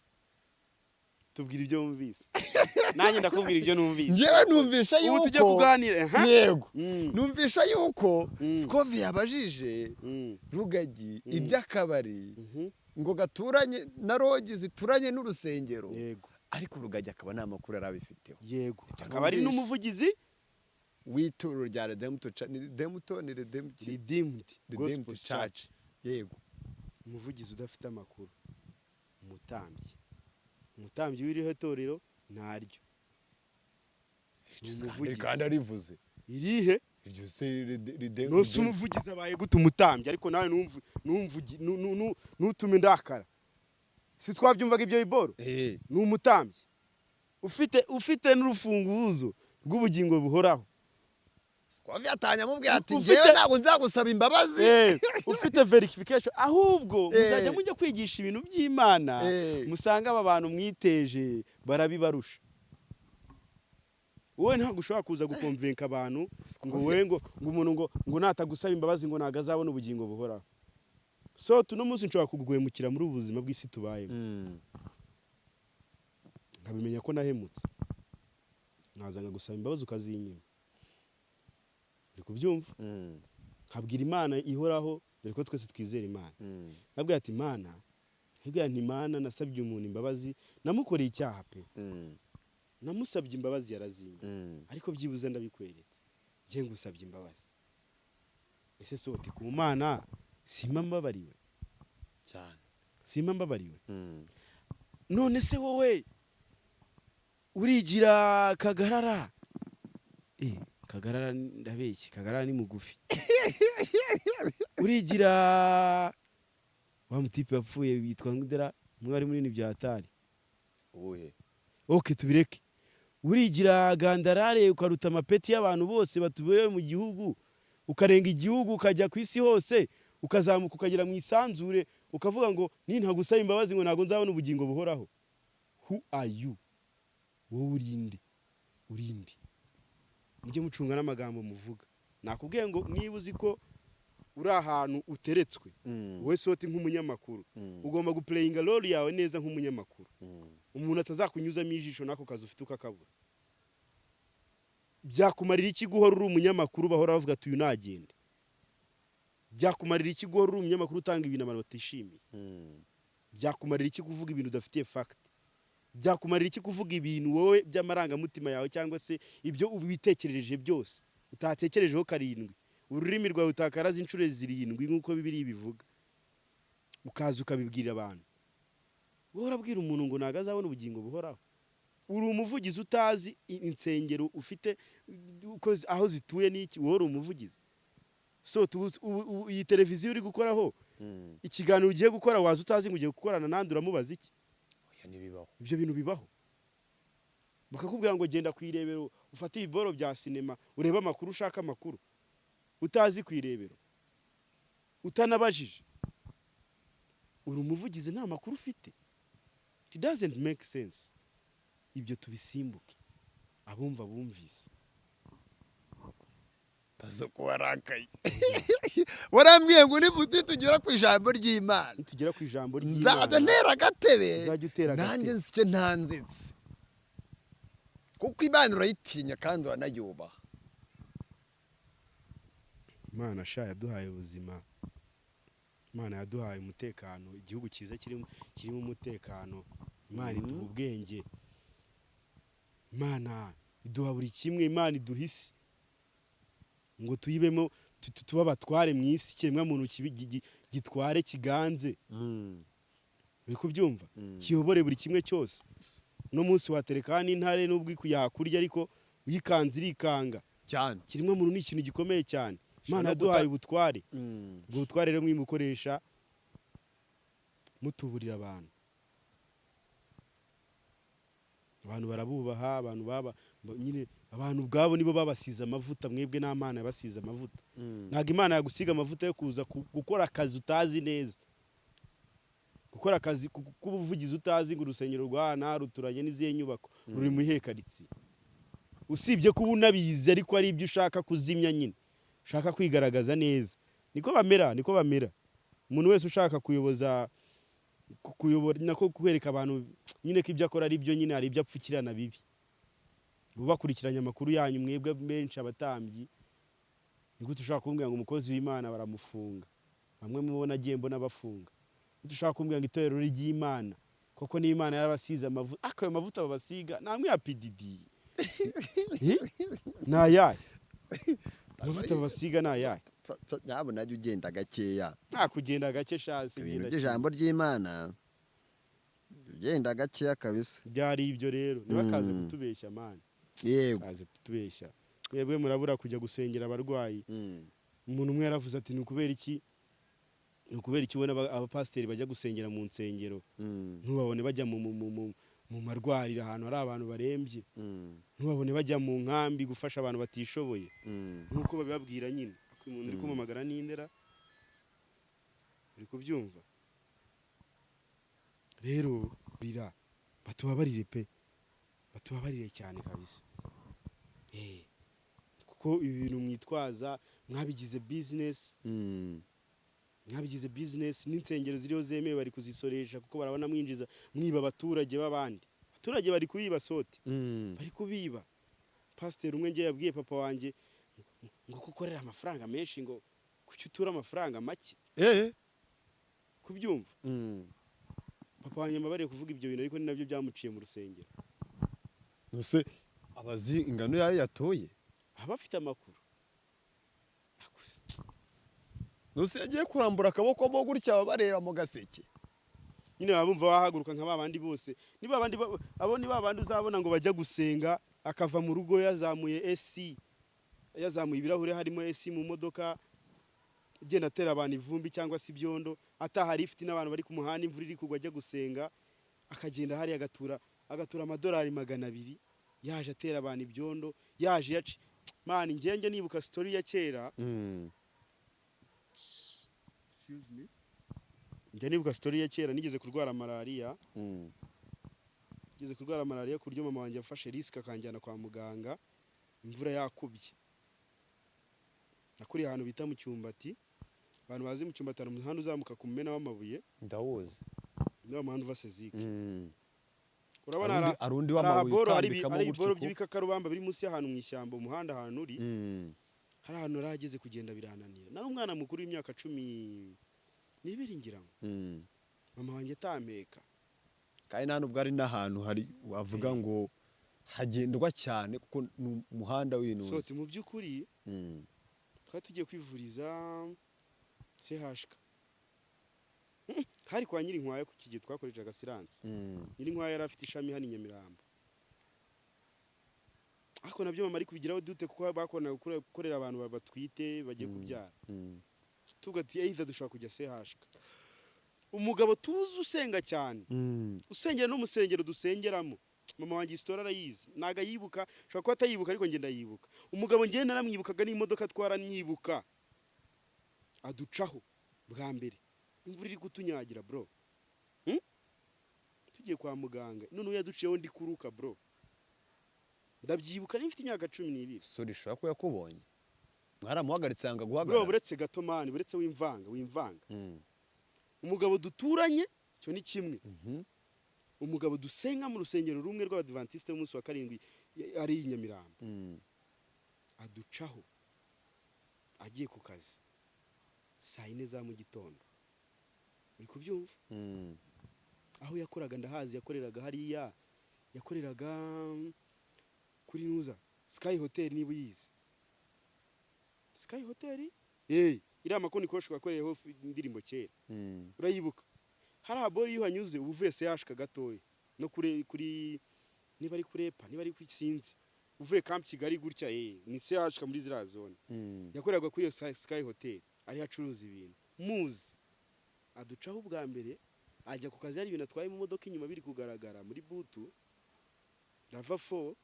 Tubwira ibyo wumvise, nanjye ndakubwira ibyo numvise. Njyewe numvisha Ubu yuko tujye kuganira, aha. Yego. Numvisha yuko Scovia yabajije Rugagi iby'akabari ngo gaturanye na lodge zituranye n'urusengero, ariko Rugagi akaba nta makuru yari abifiteho. Yego, Ibyo akaba ari numvishe. n'umuvugizi W'itorero rya Redemptor ni Redemptor, ni Redemptor Redeemed Redeemed Gospel Church. Church. Yego. Umuvugizi udafite amakuru, umutambyi w'iriho torero ntaryo. Ni umuvugizi. Kandi arivuze. Irihe? Iryo se Redeemed? Nose umuvugizi abaye gute umutambyi? Ariko nawe ntutume ndakara. Si twabyumvaga ibyo biboro? Eh. Ni umutambyi ufite n'urufunguzo rw'ubugingo buhoraho. Scovia atanya amubwira ati njyewe ntabwo nzagusaba imbabazi. Ufite verification ahubwo muzajya mujya kwigisha ibintu by'Imana, musanga aba bantu mwiteje barabibarusha. Wowe ntabwo ushobora kuza gukonvenka abantu ngo wowe ngo umuntu ngo natagusaba imbabazi ngo ntabwo azabona ubugingo buhoraho. So tuno munsi nshobora kuguhemukira muri ubu buzima bw'isi tubayemo, nkabimenya ko nahemutse, nkaza nkagusaba imbabazi ukazinyima. Uri kubyumva? Nkabwira Imana ihoraho, dore ko twese twizera Imana, nkabwira ati: "Imana," nkabwira nti: "Imana, nasabye umuntu imbabazi, namukoreye icyaha pe, namusabye imbabazi yarazinyima, ariko byibuze ndabikweretse, njye ngusabye imbabazi." Ese soti ku Mana simba mbabariwe? Cyane. Simba mbabariwe? None se wowe urigira Kagarara, Kagarara ndabeshye, Kagarara ni mugufi. Urigira wa mutipe wapfuye witwa Ndera, umwe wari munini bya hatari. Uwuhe? OK, tubireke. Urigira Gandarare, ukaruta amapeti y'abantu bose batuye mu gihugu, ukarenga igihugu, ukajya ku isi hose, ukazamuka ukagera mu isanzure, ukavuga ngo nintagusaba imbabazi ngo ntabwo nzabona ubugingo buhoraho. Who are you? Wowe urinde, urinde. Mujye mucunga n'amagambo muvuga. Nakubwiye ngo niba uzi ko uri ahantu uteretswe, wowe soti nk'umunyamakuru, ugomba guplayinga role yawe neza nk'umunyamakuru, umuntu atazakunyuzamo ijisho n'ako kazi ufite ukakabura. Byakumarira iki guhora uri umunyamakuru bahora bavuga ati: "Uyu nagende"? Byakumarira iki guhora uri umunyamakuru utanga ibintu abantu batishimiye? Byakumarira iki kuvuga ibintu udafitiye fact? Byakumarira iki kuvuga ibintu wowe by'amarangamutima yawe, cyangwa se ibyo witekerereje byose utatekerejeho karindwi, ururimi rwawe utakaraza inshuro zirindwi nk'uko Bibiliya bivuga, ukaza ukabibwira abantu? Wowe urabwira umuntu ngo ntabwo azabona ubugingo buhoraho, uri umuvugizi utazi insengero ufite uko aho zituye n'iki. Wowe uri umuvugizi. So iyi televiziyo uri gukoraho ikiganiro, ugiye gukora, waza utazi ngo ugiye gukorana nande, uramubaza iki? Oya, ntibibaho. Ibyo bintu bibaho? Bakakubwira ngo genda ku Irebero ufate ibiboro bya sinema urebe amakuru, ushaka amakuru utazi ku Irebero, utanabajije. Uri umuvugizi nta makuru ufite. It doesn't make sense. Ibyo tubisimbuke, abumva bumvise. Pazo ko warakaye, warambwiye ngo nibuti tugera ku ijambo ry'Imana, nitugera ku ijambo nzajya ry'Imana ntera agatebe. Uzajya utera agatebe. Nanjye nsike ntanzitse, kuko Imana urayitinya kandi uranayubaha. Imana sha yaduhaye ubuzima, Imana yaduhaye umutekano, igihugu cyiza kirimo umutekano. Imana iduha ubwenge, Imana iduha buri kimwe, Imana iduha isi ngo tuyibemo, tube abatware mu isi, ikiremwamuntu gitware, kiganze. Uri kubyumva? Kiyobore buri kimwe cyose. Uno munsi watereka hano intare, n'ubwo yakurya, ariko uyikanze irikanga. Cyane. Ikiremwamuntu ni ikintu gikomeye cyane. Imana no yaduhaye ubutware. Ubwo butware rero mwimukoresha mutuburira abantu. Abantu barabubaha, abantu baba nyine, abantu ubwabo nibo babasize amavuta. Mwebwe n'Amana yabasize amavuta. Ntabwo Imana yagusiga amavuta yo kuza gukora akazi utazi neza, gukora akazi k'ubuvugizi utazi ngo urusengero rwa hano ruturanye n'izihe nyubako, ruri mu iyihe karitsiye, usibye kuba unabizi ariko ari ibyo ushaka kuzimya nyine, ushaka kwigaragaza neza. Niko bamera, niko bamera. Umuntu wese ushaka kuyoboza, kuyobora, nako kwereka abantu nyine ko ibyo akora ari byo nyine, hari ibyo apfukirana bibi. Bakurikiranye amakuru yanyu mwebwe benshi abatambyi. Ni gute ushobora kumbwira ngo umukozi w'Imana baramufunga? Bamwe mubona agiye mbona bafunga. Gute ushobora kumbwira ngo itorero ry'Imana koko niba Imana yarabasize amavuta, ariko ayo mavuta babasiga ni amwe ya PDD? Ni ayahe amavuta babasiga? Ni ayahe? Nyabuna najya ugenda gakeya. Nta kugenda gake shasi. Ibintu genda. By'ijambo ry'Imana ugenda gakeya kabisa. Byari ibyo rero, ntibakaze kutubeshya man. Kaze kutubeshya. Mwebwe murabura kujya gusengera abarwayi. Umuntu umwe yaravuze ati: "Ni ukubera iki, ni ukubera iki ubona abapasiteri bajya gusengera mu nsengero, ntubabone bajya mu marwariro ahantu hari abantu barembye, ntubabone bajya mu nkambi gufasha abantu batishoboye nk'uko babibabwira nyine?" Ariko umuntu uri kumamagara n'indera, uri kubyumva rero? Bira batubabarire pe, batubabarire cyane kabisa. Kuko ibi bintu mwitwaza mwabigize business, mwabigize business. N'insengero ziriho zemewe bari kuzisoresha, kuko barabona mwinjiza, mwiba abaturage b'abandi. Abaturage bari kubiba, sote bari kubiba. Pasiteri umwe ngiye yabwiye papa wanjye ngo ko ukorera amafaranga menshi, ngo kuki utura amafaranga make? Kubyumva, papa wanjye mbabariye kuvuga ibyo bintu, ariko ni nabyo byamuciye mu rusengero. Nuse abazi ingano yayo yatoye? Aba afite amakuru. Nuse yagiye kurambura akaboko mo gutya, baba bareba mu gaseke. Nyine baba bumva wahaguruka nka babandi bose. Ni babandi abo, ni babandi uzabona ngo bajya gusenga, akava mu rugo yazamuye AC, yazamuye ibirahure, harimo AC mu modoka, agenda atera abantu ivumbi cyangwa se ibyondo, ataha lift n'abantu bari ku muhanda, imvura iri kugwa, ajya gusenga, akagenda hariya agatura amadolari 200, yaje atera abantu ibyondo, yaje yaci. Man, njye nibuka story ya kera. Excuse me. Njya nibuka story ya kera, nigeze kurwara malariya. Nigeze kurwara malariya ku buryo mama wanjye yafashe risk akanjyana kwa muganga imvura yakubye. Nakuriye ahantu bita mu Cyumbati. Abantu bazi mu Cyumbati, hari umuhanda uzamuka ku Mumena w'amabuye. Ndawuzi. Niwo muhanda uva Sezike. Urabona Hari undi hari w'amabuye ahaboro, hari utambikamo hari gutyo ibiboro uku. by'ibikakarubamba biri munsi y'ahantu mu ishyamba, umuhanda ahantu uri. Hari ahantu narahageze, kugenda birananira. Nari umwana mukuru w'imyaka 12, ngira ngo. Mama wanjye atampeka. Kandi nta nubwo ari n'ahantu hari wavuga ngo hagendwa cyane, kuko ni umuhanda w'intuzi. Sote, mu by'ukuri twari tugiye kwivuriza CHK. Hari kwa Nyirinkwaya, ku kigihe twakoreshaga assurance. Nyirinkwaya yari afite ishami hano i Nyamirambo, ariko nabyo mama ari kubigiraho dute, kuko bakonaga gukorera abantu batwite bagiye kubyara. Tuvuga ati either dushobora kujya CHK. Umugabo tuzi usenga cyane, usengera no mu rusengero dusengeramo, mama wanjye isitora arayizi, ntago ayibuka, ashobora kuba atayibuka, ariko njye ndayibuka. Umugabo njye naramwibukaga, n'imodoka twaramwibuka. Aducaho bwa mbere imvura iri kutunyagira, bro. Tugiye kwa muganga, none yaduciyeho ndi kuruka, bro. Ndabyibuka, nari mfite imyaka 12. Sori, ishobora kuba yakubonye, mwaramuhagaritse yanga Bro, guhagarara. buretse gato, man, buretse, wimvanga, wimvanga. Umugabo duturanye, icyo ni kimwe. Umugabo dusenga mu rusengero rumwe rw'Abadivantisite b'umunsi wa karindwi, ari i Nyamirambo. Aducaho agiye ku kazi saa 4 za mu gitondo, uri kubyumva? Aho yakoraga ndahazi, yakoreraga hariya, yakoreraga kuri nuza Sky Hotel, niba uyizi Sky Hotel, iriya makoni koshwa yakoreyeho indirimbo kera. Urayibuka? Hari abori, iyo uhanyuze uba uvuye CHK gatoya, no kuri niba ari kuri EPA, niba ari kuri, sinzi, uvuye Camp Kigali gutya, ni CHK muri ziriya zone. Yakoreraga kuri iyo Sky Hotel, ariho acuruza ibintu. Muzi aducaho ubwa mbere ajya ku kazi, hari ibintu atwaye mu modoka inyuma biri kugaragara muri boot, RAV4.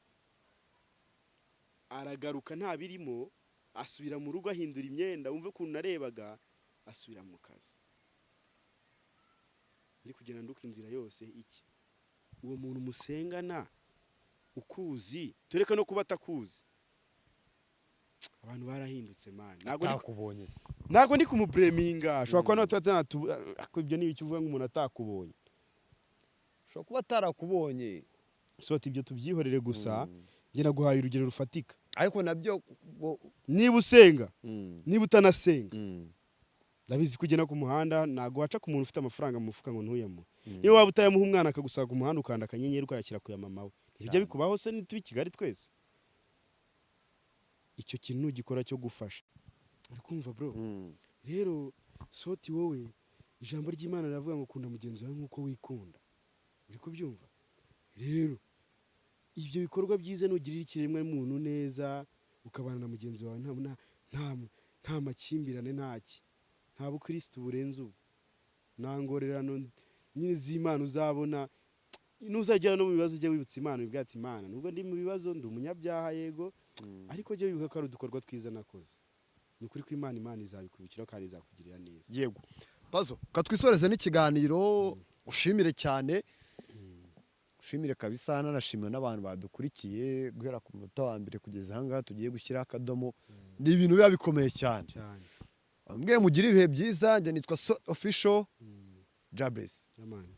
Aragaruka nta birimo, asubira mu rugo ahindura imyenda, wumve ukuntu narebaga, asubira mu kazi. Ndi kugenda nduka inzira yose iki. Uwo muntu musengana ukuzi, tureka no kuba atakuzi, abantu barahindutse, man. Ntabwo ndi Atakubonye se? Ntabwo ndi kumublaminga, ashobora kuba nawe atanatu. Ariko ibyo ni ibiki uvuga ngo umuntu atakubonye? Ushobora kuba atarakubonye. Sota, ibyo tubyihorere gusa. Njye naguhaye urugero rufatika. Ariko nabyo Niba usenga, niba utanasenga, ndabizi ko ugenda ku muhanda, ntabwo waca ku muntu ufite amafaranga mu mufuka ngo ntuyamuhe. Niyo waba utayamuha, umwana akagusaba ku muhanda, ukanda akanyenyeri ukayashyira ku ya mama we. Ntibijya bikubaho se? Ntituba i Kigali twese? Icyo kintu nugikora cyo gufasha, uri kumva, bro? Rero soti, wowe ijambo ry'Imana riravuga ngo kunda mugenzi wawe nk'uko wikunda, uri kubyumva? Rero ibyo bikorwa byiza, nugirira ikiremwa muntu neza, ukabana na mugenzi wawe nta makimbirane, ntaki, nta bukirisitu burenze ubu, nta ngororano nyine z'Imana uzabona. Nuzagera no mu bibazo, ujye wibutsa Imana, ubwira ati: "Imana, nubwo ndi mu bibazo, ndi umunyabyaha, yego, ariko jya wibuka ko ari udukorwa twiza nakoze." Ni ukuri ko Imana izabikwibukiraho kandi izakugirira neza. Yego, Pazo, katwisoreze n'ikiganiro, ushimire cyane. Ushimire kabisa, nanashimira n'abantu badukurikiye guhera ku munota wa mbere kugeza ahangaha tugiye gushyiraho akadomo. Ni ibintu biba bikomeye cyane. Cyane. Mbwire mugire ibihe byiza. Njye nitwa So Official Jabless. Jamani.